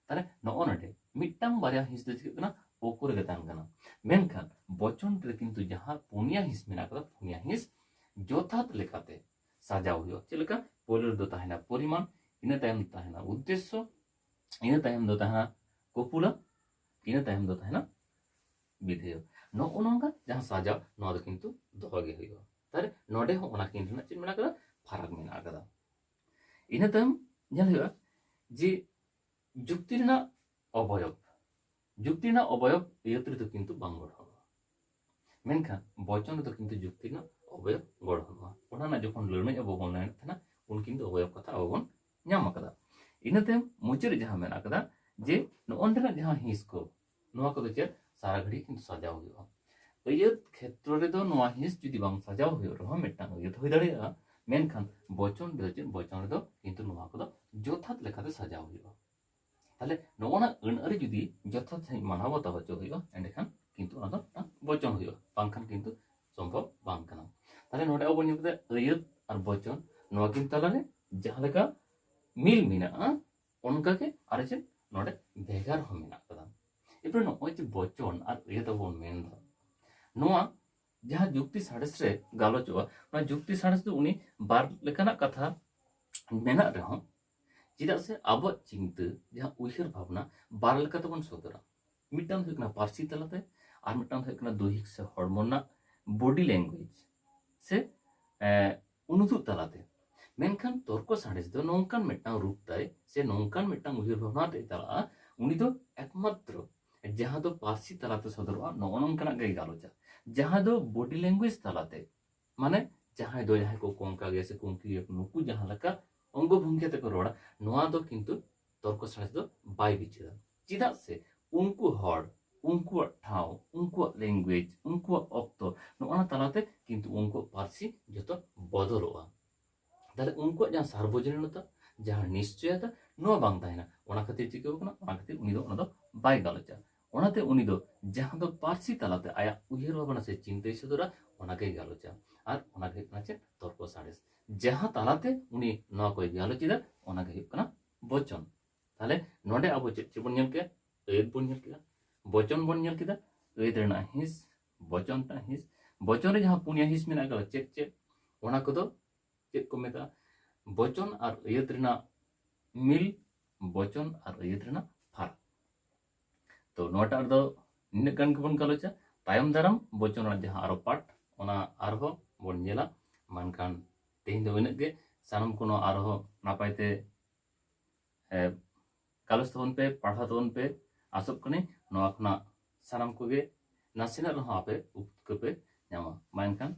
ᱛᱟᱦᱞᱮ ᱱᱚᱜᱼᱚ ᱱᱚᱰᱮ ᱢᱤᱫᱴᱟᱝ ᱵᱟᱨᱭᱟ ᱦᱤᱸᱥ ᱫᱚ ᱪᱤᱠᱟᱹᱜ ᱠᱟᱱᱟ? ᱳᱠᱳ ᱨᱮᱜᱮ ᱛᱟᱦᱮᱱ ᱠᱟᱱᱟ᱾ ᱢᱮᱱᱠᱷᱟᱱ ᱵᱚᱪᱚᱱ ᱨᱮ ᱠᱤᱱᱛᱩ ᱡᱟᱦᱟᱸ ᱯᱩᱱᱭᱟ ᱦᱤᱸᱥ ᱢᱮᱱᱟᱜ ᱠᱟᱫᱟ, ᱯᱩᱱᱭᱟ ᱦᱤᱸᱥ ᱡᱚᱛᱷᱟᱛ ᱞᱮᱠᱟᱛᱮ ᱥᱟᱡᱟᱣ ᱦᱩᱭᱩᱜᱼᱟ᱾ ᱪᱮᱫ ᱞᱮᱠᱟ? ᱯᱳᱭᱞᱳ ᱨᱮᱫᱚ ᱛᱟᱦᱮᱱᱟ ᱯᱚᱨᱤᱢᱟᱱ, ᱤᱱᱟᱹ ᱛᱟᱭᱚᱢ ᱫᱚ ᱛᱟᱦᱮᱱᱟ ᱩᱫᱽᱫᱮᱥᱥᱚ, ᱤᱱᱟᱹ ᱛᱟᱭᱚᱢ ᱫᱚ ᱛᱟᱦᱮᱱᱟ ᱠᱚᱯᱩᱞᱟ, ᱤᱱᱟᱹ ᱛᱟᱭᱚᱢ ᱫᱚ ᱛᱟᱦᱮᱱᱟ ᱵᱤᱫᱷᱮᱭᱚ᱾ ᱱᱚᱜᱼᱚ ᱱᱚᱝᱠᱟ ᱡᱟᱦᱟᱸ ᱥᱟᱡᱟᱣ, ᱱᱚᱣᱟ ᱫᱚ ᱠᱤᱱᱛᱩ ᱫᱚᱦᱚ ᱜᱮ ᱦᱩᱭᱩᱜᱼᱟ᱾ ᱛᱟᱦᱞᱮ ᱱᱚᱰᱮ ᱦᱚᱸ ᱚᱱᱟ ᱠᱤᱱ ᱨᱮᱱᱟᱜ ᱪᱮᱫ ᱢᱮᱱᱟᱜ ᱠᱟᱫᱟ? ᱯᱷᱟᱨᱟᱠ ᱢᱮᱱᱟᱜ ᱠᱟᱫᱟ᱾ ᱤᱱᱟᱹ ᱛᱟᱭᱚᱢ ᱧᱮᱞ ᱦᱩᱭᱩᱜᱼᱟ ᱡᱮ ᱡᱩᱠᱛᱤ ᱨᱮᱱᱟᱜ ᱚᱵᱚᱭᱚᱵ, ᱡᱩᱠᱛᱤ ᱨᱮᱱᱟᱜ ᱚᱵᱚᱭᱚᱵ ᱟᱹᱭᱟᱹᱛ ᱨᱮᱫᱚ ᱠᱤᱱᱛᱩ ᱵᱟᱝ ᱜᱚᱲᱦᱚᱱᱚᱜᱼᱟ, ᱢᱮᱱᱠᱷᱟᱱ ᱵᱚᱪᱚᱱ ᱨᱮᱫᱚ ᱠᱤᱱᱛᱩ ᱡᱩᱠᱛᱤ ᱨᱮᱱᱟᱜ ᱚᱵᱚᱭᱚᱵ ᱜᱚᱲᱦᱚᱱᱚᱜᱼᱟ᱾ ᱚᱱᱟ ᱨᱮᱱᱟᱜ ᱡᱚᱠᱷᱚᱱ ᱞᱟᱹᱲᱦᱟᱹᱭ ᱟᱵᱚ ᱵᱚᱱ ᱞᱟᱹᱲᱦᱟᱹᱭᱮᱫ ᱛᱟᱦᱮᱱᱟ, ᱩᱱ ᱠᱤᱱᱛᱩ ᱚᱵᱚᱭᱚᱵ ᱠᱟᱛᱷᱟ ᱟᱵᱚ ᱵᱚᱱ ᱧᱟᱢ ᱟᱠᱟᱫᱟ᱾ ᱤᱱᱟᱹ ᱛᱟᱭᱚᱢ ᱢᱩᱪᱟᱹᱫ ᱨᱮ ᱡᱟᱦᱟᱸ ᱢᱮᱱᱟᱜ ᱟᱠᱟᱫᱟ ᱡᱮ ᱱᱚᱜᱼᱚ ᱱᱚᱰᱮᱱᱟᱜ ᱡᱟᱦᱟᱸ ᱦᱤᱸᱥ ᱠᱚ, ᱱᱚᱣᱟ ᱠᱚᱫᱚ ᱪᱮᱫ? ᱥᱟᱨᱟ ᱜᱷᱟᱹᱲᱤ ᱠᱤᱱᱛᱩ ᱥᱟᱡᱟᱣ ᱦᱩᱭᱩᱜᱼᱟ᱾ ᱟᱹᱭᱟᱹᱛ ᱠᱷᱮᱛᱨᱚ ᱨᱮᱫᱚ ᱱᱚᱣᱟ ᱦᱤᱸᱥ ᱡᱩᱫᱤ ᱵᱟᱝ ᱥᱟᱡᱟᱣ ᱦᱩᱭᱩᱜ ᱨᱮᱦᱚᱸ ᱢᱤᱫᱴᱟᱝ ᱟᱹᱭᱟᱹᱛ ᱦᱩᱭ ᱫᱟᱲᱮᱭᱟᱜᱼᱟ, ᱢᱮᱱᱠᱷᱟᱱ ᱵᱚᱪᱚᱱ ᱨᱮᱫᱚ ᱪᱮᱫ? ᱵᱚᱪᱚᱱ ᱨᱮᱫᱚ ᱠᱤᱱᱛᱩ ᱱᱚᱣᱟ ᱠᱚᱫᱚ ᱡᱚᱛᱷᱟᱛ ᱞᱮᱠᱟᱛᱮ ᱥᱟᱡᱟᱣ ᱦᱩᱭᱩᱜᱼᱟ᱾ ᱛᱟᱦᱞᱮ ᱱᱚᱜᱼᱚ ᱱᱟ ᱟᱹᱱ ᱟᱹᱨᱤ ᱡᱩᱫᱤ ᱡᱚᱛᱷᱟᱛ ᱥᱟᱺᱦᱤᱡ ᱢᱟᱱᱟᱣ ᱵᱟᱛᱟᱣ ᱦᱚᱪᱚ ᱦᱩᱭᱩᱜᱼᱟ, ᱮᱸᱰᱮᱠᱷᱟᱱ ᱠᱤᱱᱛᱩ ᱚᱱᱟ ᱫᱚ ᱢᱤᱫᱴᱟᱝ ᱵᱚᱪᱚᱱ ᱦᱩᱭᱩᱜᱼᱟ, ᱵᱟᱝᱠᱷᱟᱱ ᱠᱤᱱᱛᱩ ᱥᱚᱢᱵᱷᱚᱵ ᱵᱟᱝ ᱠᱟᱱᱟ᱾ ᱛᱟᱦᱞᱮ ᱱᱚᱰᱮ ᱟᱵᱚ ᱧᱮᱞ ᱠᱮᱫᱟ ᱟᱹᱭᱟᱹᱛ ᱟᱨ ᱵᱚᱪᱚᱱ, ᱱᱚᱣᱟ ᱠᱤᱱ ᱛᱟᱞᱟᱨᱮ ᱡᱟᱦᱟᱸ ᱞᱮᱠᱟ ᱢᱤᱞ ᱢᱮᱱᱟᱜᱼᱟ, ᱚᱱᱠᱟᱜᱮ ᱟᱨ ᱪᱮᱫ ᱱᱚᱰᱮ ᱵᱷᱮᱜᱟᱨ ᱦᱚᱸ ᱢᱮᱱᱟᱜ ᱠᱟᱫᱟ᱾ ᱮᱨᱯᱚᱨᱮ ᱱᱚᱜᱼᱚᱭ ᱡᱮ ᱵᱚᱪᱚᱱ ᱟᱨ ᱟᱹᱭᱟᱹᱛ ᱟᱵᱚ ᱵᱚᱱ ᱢᱮᱱᱫᱟ, ᱱᱚᱣᱟ ᱡᱟᱦᱟᱸ ᱡᱩᱠᱛᱤ ᱥᱟᱬᱮᱥ ᱨᱮ ᱜᱟᱞᱚᱪᱚᱜᱼᱟ, ᱚᱱᱟ ᱡᱩᱠᱛᱤ ᱥᱟᱬᱮᱥ ᱫᱚ ᱩᱱᱤ ᱵᱟᱨ ᱞᱮᱠᱟᱱᱟᱜ ᱠᱟᱛᱷᱟ ᱢᱮᱱᱟᱜ ᱨᱮᱦᱚᱸ, ᱪᱮᱫᱟᱜ ᱥᱮ ᱟᱵᱚᱣᱟᱜ ᱪᱤᱱᱛᱟᱹ ᱡᱟᱦᱟᱸ ᱩᱭᱦᱟᱹᱨ ᱵᱷᱟᱵᱽᱱᱟ ᱵᱟᱨ ᱞᱮᱠᱟ ᱛᱮᱵᱚᱱ ᱥᱚᱫᱚᱨᱟ᱾ ᱢᱤᱫᱴᱟᱝ ᱫᱚ ᱦᱩᱭᱩᱜ ᱠᱟᱱᱟ ᱯᱟᱹᱨᱥᱤ ᱛᱟᱞᱟᱛᱮ, ᱟᱨ ᱢᱤᱫᱴᱟᱝ ᱫᱚ ᱦᱩᱭᱩᱜ ᱠᱟᱱᱟ ᱫᱳᱦᱤᱠ ᱥᱮ ᱦᱚᱲᱢᱚ ᱨᱮᱱᱟᱜ ᱵᱚᱰᱤ ᱞᱮᱝᱜᱩᱭᱮᱡᱽ ᱥᱮ ᱮ, ᱩᱱᱩᱫᱩᱜ ᱛᱟᱞᱟᱛᱮ᱾ ᱢᱮᱱᱠᱷᱟᱱ ᱛᱚᱨᱠᱚ ᱥᱟᱬᱮᱥ ᱫᱚ ᱱᱚᱝᱠᱟᱱ ᱢᱤᱫᱴᱟᱝ ᱨᱩᱯ ᱛᱟᱭ ᱥᱮ ᱱᱚᱝᱠᱟᱱ ᱢᱤᱫᱴᱟᱝ ᱩᱭᱦᱟᱹᱨ ᱵᱷᱟᱵᱽᱱᱟ ᱛᱮ ᱪᱟᱞᱟᱜᱼᱟ, ᱩᱱᱤ ᱫᱚ ᱮᱠᱢᱟᱛᱨᱚ ᱡᱟᱦᱟᱸ ᱫᱚ ᱯᱟᱹᱨᱥᱤ ᱛᱟᱞᱟᱛᱮ ᱥᱚᱫᱚᱨᱚᱜᱼᱟ, ᱱᱚᱜᱼᱚ ᱱᱚᱝᱠᱟᱱᱟᱜ ᱜᱮᱭ ᱜᱟᱞᱚᱪᱟ᱾ ᱡᱟᱦᱟᱸ ᱫᱚ ᱵᱚᱰᱤ ᱞᱮᱝᱜᱩᱭᱮᱡᱽ ᱛᱟᱞᱟᱛᱮ, ᱢᱟᱱᱮ ᱡᱟᱦᱟᱸᱭ ᱫᱚ ᱡᱟᱦᱟᱸᱭ ᱠᱚ ᱠᱚᱝᱠᱟ ᱜᱮᱭᱟ ᱥᱮ ᱠᱩᱝᱠᱤ ᱜᱮᱭᱟ ᱠᱚ, ᱱᱩᱠᱩ ᱡᱟᱦᱟᱸ ᱞᱮᱠᱟ ᱚᱝᱜᱚ ᱵᱷᱚᱝᱜᱤ ᱛᱮᱠᱚ ᱨᱚᱲᱟ, ᱱᱚᱣᱟ ᱫᱚ ᱠᱤᱱᱛᱩ ᱛᱚᱨᱠᱚ ᱥᱟᱬᱮᱥ ᱫᱚ ᱵᱟᱭ ᱵᱤᱪᱟᱹᱨᱟ᱾ ᱪᱮᱫᱟᱜ ᱥᱮ ᱩᱱᱠᱩ ᱦᱚᱲ, ᱩᱱᱠᱩᱣᱟᱜ ᱴᱷᱟᱶ, ᱩᱱᱠᱩᱣᱟᱜ ᱞᱮᱝᱜᱩᱭᱮᱡᱽ, ᱩᱱᱠᱩᱣᱟᱜ ᱚᱠᱛᱚ, ᱱᱚᱜᱼᱚ ᱱᱟ ᱛᱟᱞᱟᱛᱮ ᱠᱤᱱᱛᱩ ᱩᱱᱠᱩᱣᱟᱜ ᱯᱟᱹᱨᱥᱤ ᱡᱚᱛᱚ ᱵᱚᱫᱚᱞᱚᱜᱼᱟ᱾ ᱛᱟᱦᱞᱮ ᱩᱱᱠᱩᱣᱟᱜ ᱡᱟᱦᱟᱸ ᱥᱟᱨᱵᱚᱡᱚᱱᱤᱱᱚᱛᱟ, ᱡᱟᱦᱟᱸ ᱱᱤᱥᱪᱚᱭᱚᱛᱟ, ᱱᱚᱣᱟ ᱵᱟᱝ ᱛᱟᱦᱮᱱᱟ᱾ ᱚᱱᱟ ᱠᱷᱟᱹᱛᱤᱨ ᱪᱤᱠᱟᱹᱣ ᱠᱟᱱᱟ? ᱚᱱᱟ ᱠᱷᱟᱹᱛᱤᱨ ᱩᱱᱤ ᱫᱚ ᱚᱱᱟ ᱫᱚ ᱵᱟᱭ ᱜᱟᱞᱚᱪᱟ᱾ ᱚᱱᱟᱛᱮ ᱩᱱᱤ ᱫᱚ ᱡᱟᱦᱟᱸ ᱫᱚ ᱯᱟᱹᱨᱥᱤ ᱛᱟᱞᱟᱛᱮ ᱟᱭᱟᱜ ᱩᱭᱦᱟᱹᱨ ᱵᱷᱟᱵᱽᱱᱟ ᱥᱮ ᱪᱤᱱᱛᱟᱹᱭ ᱥᱚᱫᱚᱨᱟ, ᱚᱱᱟᱜᱮᱭ ᱜᱟᱞᱚᱪᱟ᱾ ᱟᱨ ᱚᱱᱟ ᱜᱮ ᱦᱩᱭᱩᱜ ᱠᱟᱱᱟ ᱪᱮᱫ? ᱛᱚᱨᱠᱚ ᱥᱟᱬᱮᱥ᱾ ᱡᱟᱦᱟᱸ ᱛᱟᱞᱟᱛᱮ ᱩᱱᱤ ᱱᱚᱣᱟ ᱠᱚᱭ ᱜᱟᱞᱚᱪ ᱮᱫᱟ, ᱚᱱᱟ ᱜᱮ ᱦᱩᱭᱩᱜ ᱠᱟᱱᱟ ᱵᱚᱪᱚᱱ᱾ ᱛᱟᱦᱞᱮ ᱱᱚᱰᱮ ᱟᱵᱚ ᱪᱮᱫ ᱪᱮᱫ ᱵᱚᱱ ᱧᱮᱞ ᱠᱮᱫᱟ? ᱟᱹᱭᱟᱹᱛ ᱵᱚᱱ ᱧᱮᱞ ᱠᱮᱫᱟ, ᱵᱚᱪᱚᱱ ᱵᱚᱱ ᱧᱮᱞ ᱠᱮᱫᱟ, ᱟᱹᱭᱟᱹᱛ ᱨᱮᱱᱟᱜ ᱦᱤᱸᱥ, ᱵᱚᱪᱚᱱ ᱨᱮᱱᱟᱜ ᱦᱤᱸᱥ᱾ ᱵᱚᱪᱚᱱ ᱨᱮ ᱡᱟᱦᱟᱸ ᱯᱩᱱᱭᱟ ᱦᱤᱸᱥ ᱢᱮᱱᱟᱜ ᱟᱠᱟᱫᱟ, ᱪᱮᱫ ᱪᱮᱫ? ᱚᱱᱟ ᱠᱚᱫᱚ ᱪᱮᱫ ᱠᱚ ᱢᱮᱛᱟᱜᱼᱟ? ᱵᱚᱪᱚᱱ ᱟᱨ ᱟᱹᱭᱟᱹᱛ ᱨᱮᱱᱟᱜ ᱢᱤᱞ, ᱵᱚᱪᱚᱱ ᱟᱨ ᱟᱹᱭᱟᱹᱛ ᱨᱮᱱᱟᱜ ᱯᱷᱟᱨᱟᱠ᱾ ᱛᱚ ᱱᱚᱣᱟᱴᱟᱜ ᱨᱮᱫᱚ ᱱᱤᱱᱟᱹᱜ ᱜᱟᱱ ᱜᱮᱵᱚᱱ ᱜᱟᱞᱚᱪᱟ᱾ ᱛᱟᱭᱚᱢ ᱫᱟᱨᱟᱢ ᱵᱚᱪᱚᱱ ᱨᱮᱱᱟᱜ ᱡᱟᱦᱟᱸ ᱟᱨᱚ ᱯᱟᱴ, ᱚᱱᱟ ᱟᱨᱦᱚᱸ ᱵᱚᱱ ᱧᱮᱞᱟ᱾ ᱢᱮᱱᱠᱷᱟᱱ ᱛᱮᱦᱮᱧ ᱫᱚ ᱤᱱᱟᱹᱜ ᱜᱮ᱾ ᱥᱟᱱᱟᱢ ᱠᱚ ᱱᱚᱣᱟ ᱟᱨᱦᱚᱸ ᱱᱟᱯᱟᱭ ᱛᱮ, ᱮ, ᱜᱟᱞᱚᱪ ᱛᱟᱵᱚᱱ ᱯᱮ, ᱯᱟᱲᱦᱟᱣ ᱛᱟᱵᱚᱱ ᱯᱮ᱾ ᱟᱥᱚᱜ ᱠᱟᱹᱱᱟᱹᱧ ᱱᱚᱣᱟ ᱠᱷᱚᱱᱟᱜ ᱥᱟᱱᱟᱢ ᱠᱚᱜᱮ ᱱᱟᱥᱮᱱᱟᱜ ᱨᱮᱦᱚᱸ ᱟᱯᱮ ᱩᱯᱠᱟᱹ ᱯᱮ ᱧᱟᱢᱟ᱾ ᱢᱟ ᱮᱱᱠᱷᱟᱱ